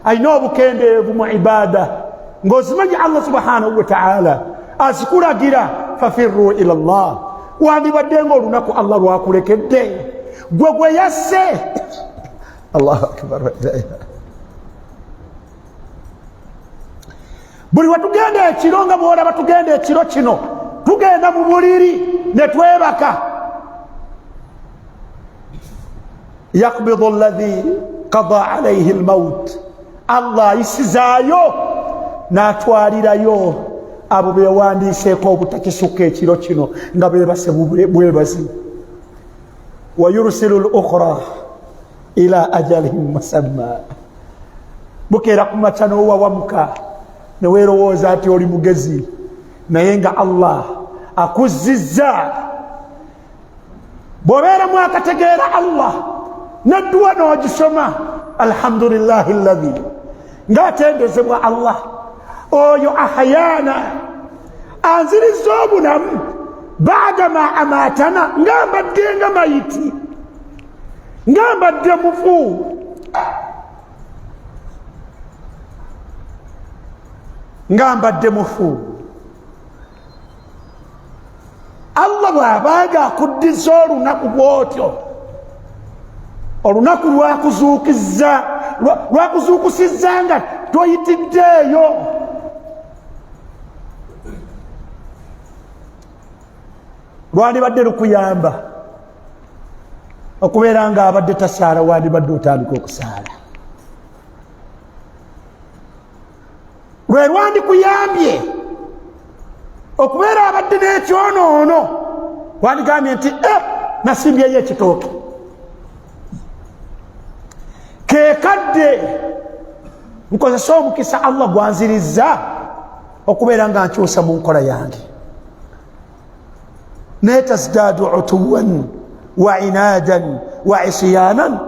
alina obukendeevu mu ibada, ng'ozimanyi Allah subhanahu wataala azikulagira. Fafirru ila llah, wandibadde nga olunaku Allah lwakulekedde gwe gwe yasse. Allahu akbar. Buli wetugenda ekiro, nga bwolaba tugenda ekiro kino, tugenda mu buliri ne twebaka, yakbidu alladhi qada alaihi lmaut, Allah ayisizaayo n'atwalirayo abo bewandiiseeko obutakisukka ekiro kino nga bebase bwebazi, wayursilu lukhra ila ajalin musamma. Bukeera ku makya n'owawamuka neweerowooza nti oli mugezi, naye nga Allah akuzzizza. Bw'obeera mwakategeera Allah nedduwa n'ogisoma, alhamdulillahi alladhi, ng'atendezebwa Allah oyo ahayana, anzirizza obulamu, baada ma amaatana, nga mbadde nga mayiti, nga mbadde mufu, nga mbadde mufu. Allah bw'abanga akuddiza olunaku bw'otyo, olunaku lwakuzuukizza, lwakuzuukusizza nga toyitiddeeyo, lwandibadde lukuyamba okubeera nga abadde tasaala, wandibadde otandika okusaala. Lwe lwandikuyambye okubeera abadde n'ekyonoono, wandigambye nti e nasimbyeyo ekitooke, kekadde nkozese omukisa Allah gwanzirizza okubeera nga nkyusa mu nkola yange. Naye tasdaadu utuwan wa inadan wa isyanan,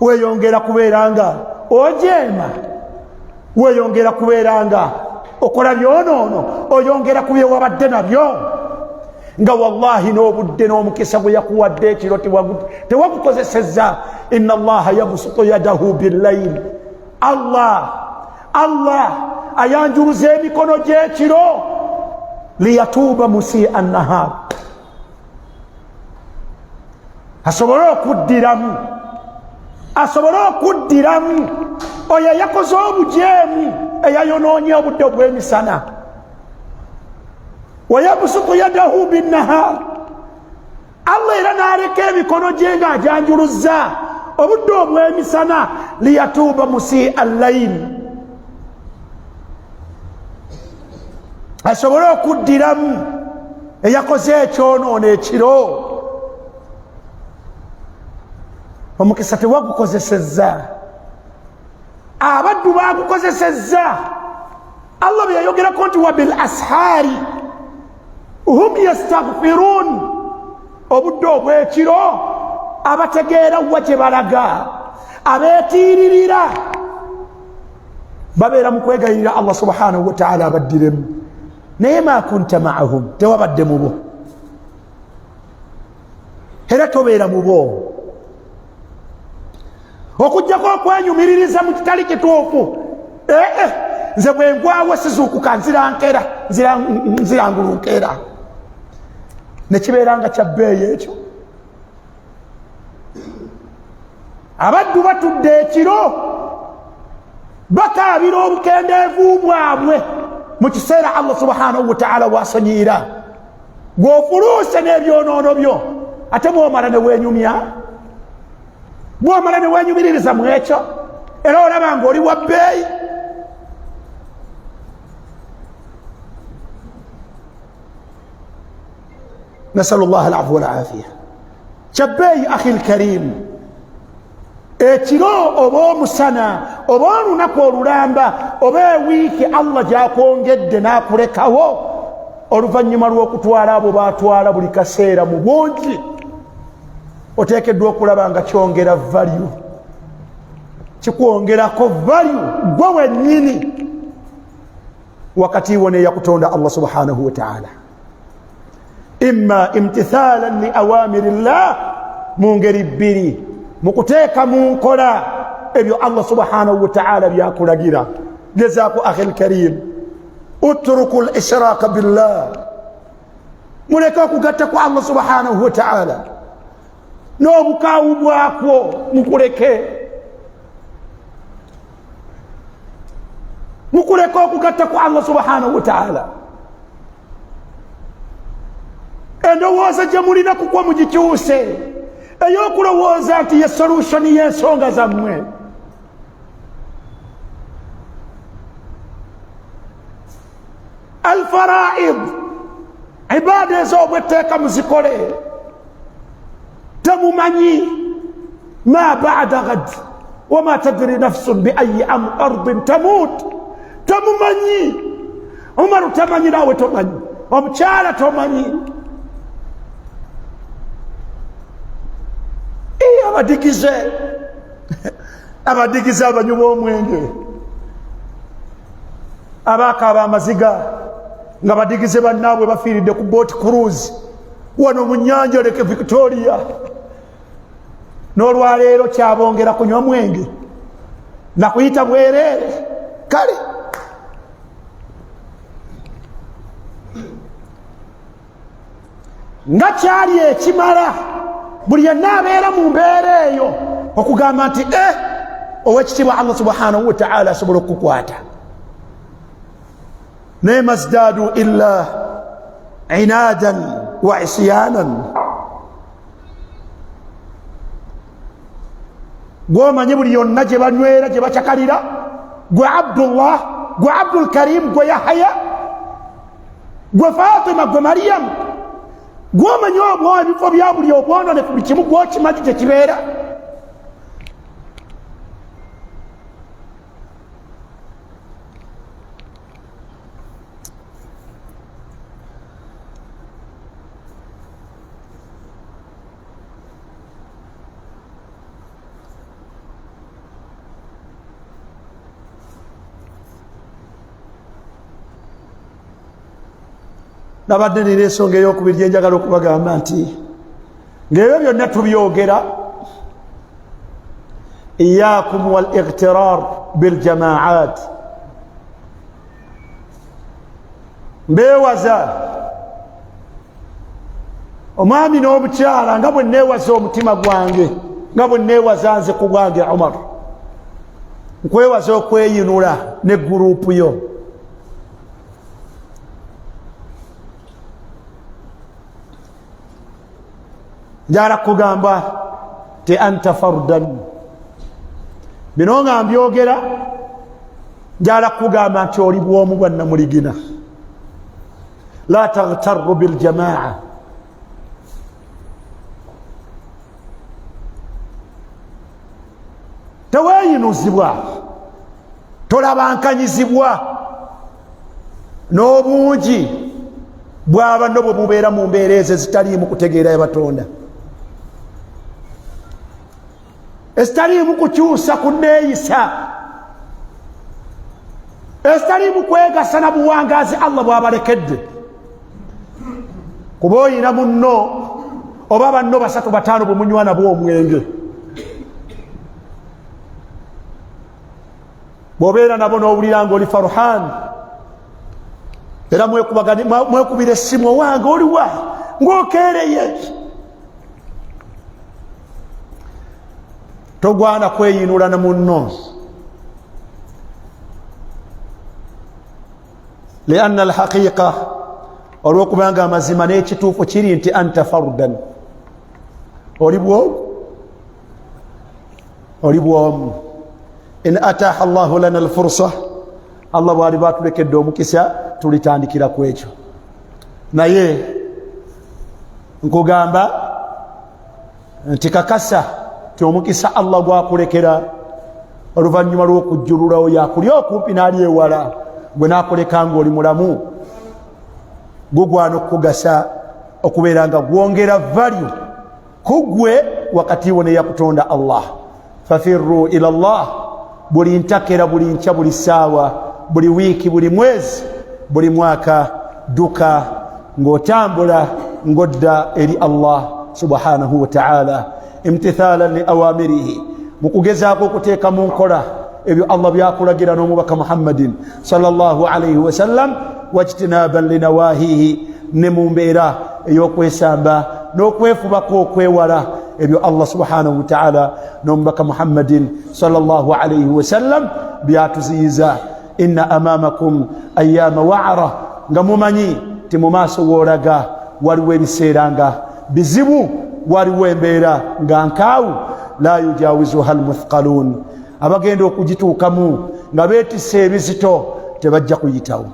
weyongera kubeera nga ojeema, weyongera kubeera nga okola byonoono, oyongera ku byewabadde nabyo, nga wallahi n'obudde n'omukisa gwe yakuwadde ekiro tewagukozesezza. Inna allaha yabsutu yadahu billail, Allah ayanjuluza emikono gy'ekiro, liyatuuba musia nahar, asobole okuddiramu, asobole okuddiramu oyo eyakoze obujeemu, eyayonoonye obudde obw'emisana. Wayabsutu yadahu binnahar, Allah era n'aleka emikono gye ng'ajanjuluzza obudde obw'emisana, liyatuuba musia llail, asobole okuddiramu eyakoze ekyonoono ekiro. Omukisa tewagukozesezza, abaddu bagukozesezza. Allah bye yayogerako nti wabil ashaari hum yastaghfirun, obudde obw'ekiro abategeera wa gye balaga, abeetiiririra, babeera mu kwegayirira Allah subhanahu wataala abaddiremu. Naye ma kunta maahum, tewabadde mubo, era tobeera mubo, okugjako okwenyumiririza mu kitali kituufu. Ee, nze bwengwawo sizuukuka, nzira nkera, nzira ngulu nkeera, nekibeera nga kyabbeeyi ekyo. Abaddu batudde ekiro bakaabira obukendeevu bwabwe. Mu kiseera Allah subhanahu wataala wasonyiira, gweofuluuse n'ebyonoono byo, ate bwomala ne weenyumya, bwomala ne weenyumiririza mu ekyo, era olaba nga oli wa bbeeyi. Nasalu llah alafu walafiya. Kyabbeeyi akhi lkarim, ekiro oba omusana oba olunaku olulamba oba ewiiki Allah gyakwongedde n'akulekawo oluvannyuma lw'okutwala abo batwala buli kaseera mu bungi, oteekeddwa okulaba nga kyongera value, kikwongerako value gwe wennyini wakati wo neyakutonda Allah subhanahu wataala, imma imtithalan li awamiri llah, mu ngeri bbiri, mu kuteeka mu nkola ebyo Allah subhanahu wataala byakulagira. Gezaako akhi lkarim, utruku lishraka billah, muleke okugatta ku Allah subhanahu wataala n'obukaawu bwakwo, mukuleke, mukuleke okugatta ku Allah subhanahu wataala. Endowooza gye mulina kukwo mugikyuse, ey'okulowooza nti ye solution y'ensonga zammwe. Alfaraid, ibaada ez'obwetteeka muzikole. Temumanyi ma bada gad, wama tadiri nafsun biayi ardin tamut. Temumanyi, Umaru tamanyi, naawe tomanyi, omukyala tomanyi. Abadigize, abadigize, abanywi b'omwenge, abaakaaba amaziga nga badigize bannaabwe bafiiridde ku boat cruise wano mu nyanja Lake Victoria, n'olwaleero kyabongera kunywa mwenge nakuyita bwereere. Kale nga kyali ekimala buli yenna abeera mu mbeera eyo okugamba nti e owekitiibwa Allah subhanahu wataala asobola okukukwata, naye mazdadu illa inadan wa isyanan. Gwomanyi buli yonna gye banywera, gye bacakalira, gwe Abdullah, gwe Abdulkarim, gwe Yahaya, gwe Fatima, gwe Mariyamu, gwomanyi obwo ebifo bya buli obwononefu, buli kimu gwokimanyi gye kibeera. Nabadde nina ensonga eyokubiri gyenjagala okubagamba nti ngaebyo byonna tubyogera, iyakum wal ightirar biljamaat. Mbeewaza omwami n'omukyala nga bwe neewaza omutima gwange, nga bwe neewaza nze ku bwange Umar, nkwewaza okweyinula ne gurupu yo. Njala kugamba ti anta fardan, bino nga mbyogera njala kugamba nti oli bwomu bwa namuligina. La taghtaru biljamaa, teweyinuzibwa, tolabankanyizibwa n'obungi bw'abanno bwe bubeera mu mbeera ezo ezitaliimu kutegeera yabatonda, ezitaliimu kukyusa ku neeyisa, ezitaliimu kwegasa na buwangaazi Allah bw'abalekedde. Kuba oyina munno oba banno basatu bataano bwe munywa nabwo omwenge, bw'obeera nabo n'owulira nga oli faruhan, era mwekubira essimu, owange oliwa ng'okeereye. Togwana kweyinula na munno. Lianna alhaqiqa, olwokubanga amazima n'ekituufu kiri nti anta fardan, oli bwomu, oli bwomu. In ataha llahu lana alfursa, Allah bwali batulekedde omukisa, tulitandikira ku ekyo. Naye nkugamba nti kakasa ti omukisa Allah gwakulekera oluvannyuma lw'okujjululawo yakuli okumpi n'ali ewala, gwe nakuleka nga oli mulamu, gugwana okukugasa okubeera nga gwongera value kugwe wakati wo neyakutonda Allah. Fafirru ila llah, buli ntakera, buli nkya, buli saawa, buli wiiki, buli mwezi, buli mwaka, dduka ng'otambula ng'odda eri Allah subhanahu wataala, imtithalan li awamirihi, mu kugezaako okuteeka mu nkola ebyo Allah byakulagira n'omubaka Muhammadin sallallahu alaihi wasallam, wajtinaban linawahihi, ne mu mbeera ey'okwesamba n'okwefubako okwewala ebyo Allah subhanahu wataala n'omubaka Muhammadin sallallahu alaihi wasallam byatuziyiza. Inna amamakum ayama waara, nga mumanyi ti mu maaso woolaga waliwo ebiseera nga bizibu, waliwo embeera nga nkaawu, la yujawizuha almuthqalun, abagenda okugituukamu nga beetisse ebizito tebajja kuyitawo.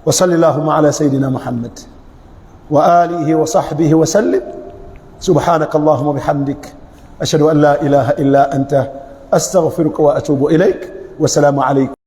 Wasali llahuma ala sayidina Muhammad wa alihi wa sahbihi wasallim. Subhanaka allahuma bihamdik, ashhadu an la ilaha illa anta, astaghfiruka wa atubu ilaik. Wassalamu alaikum.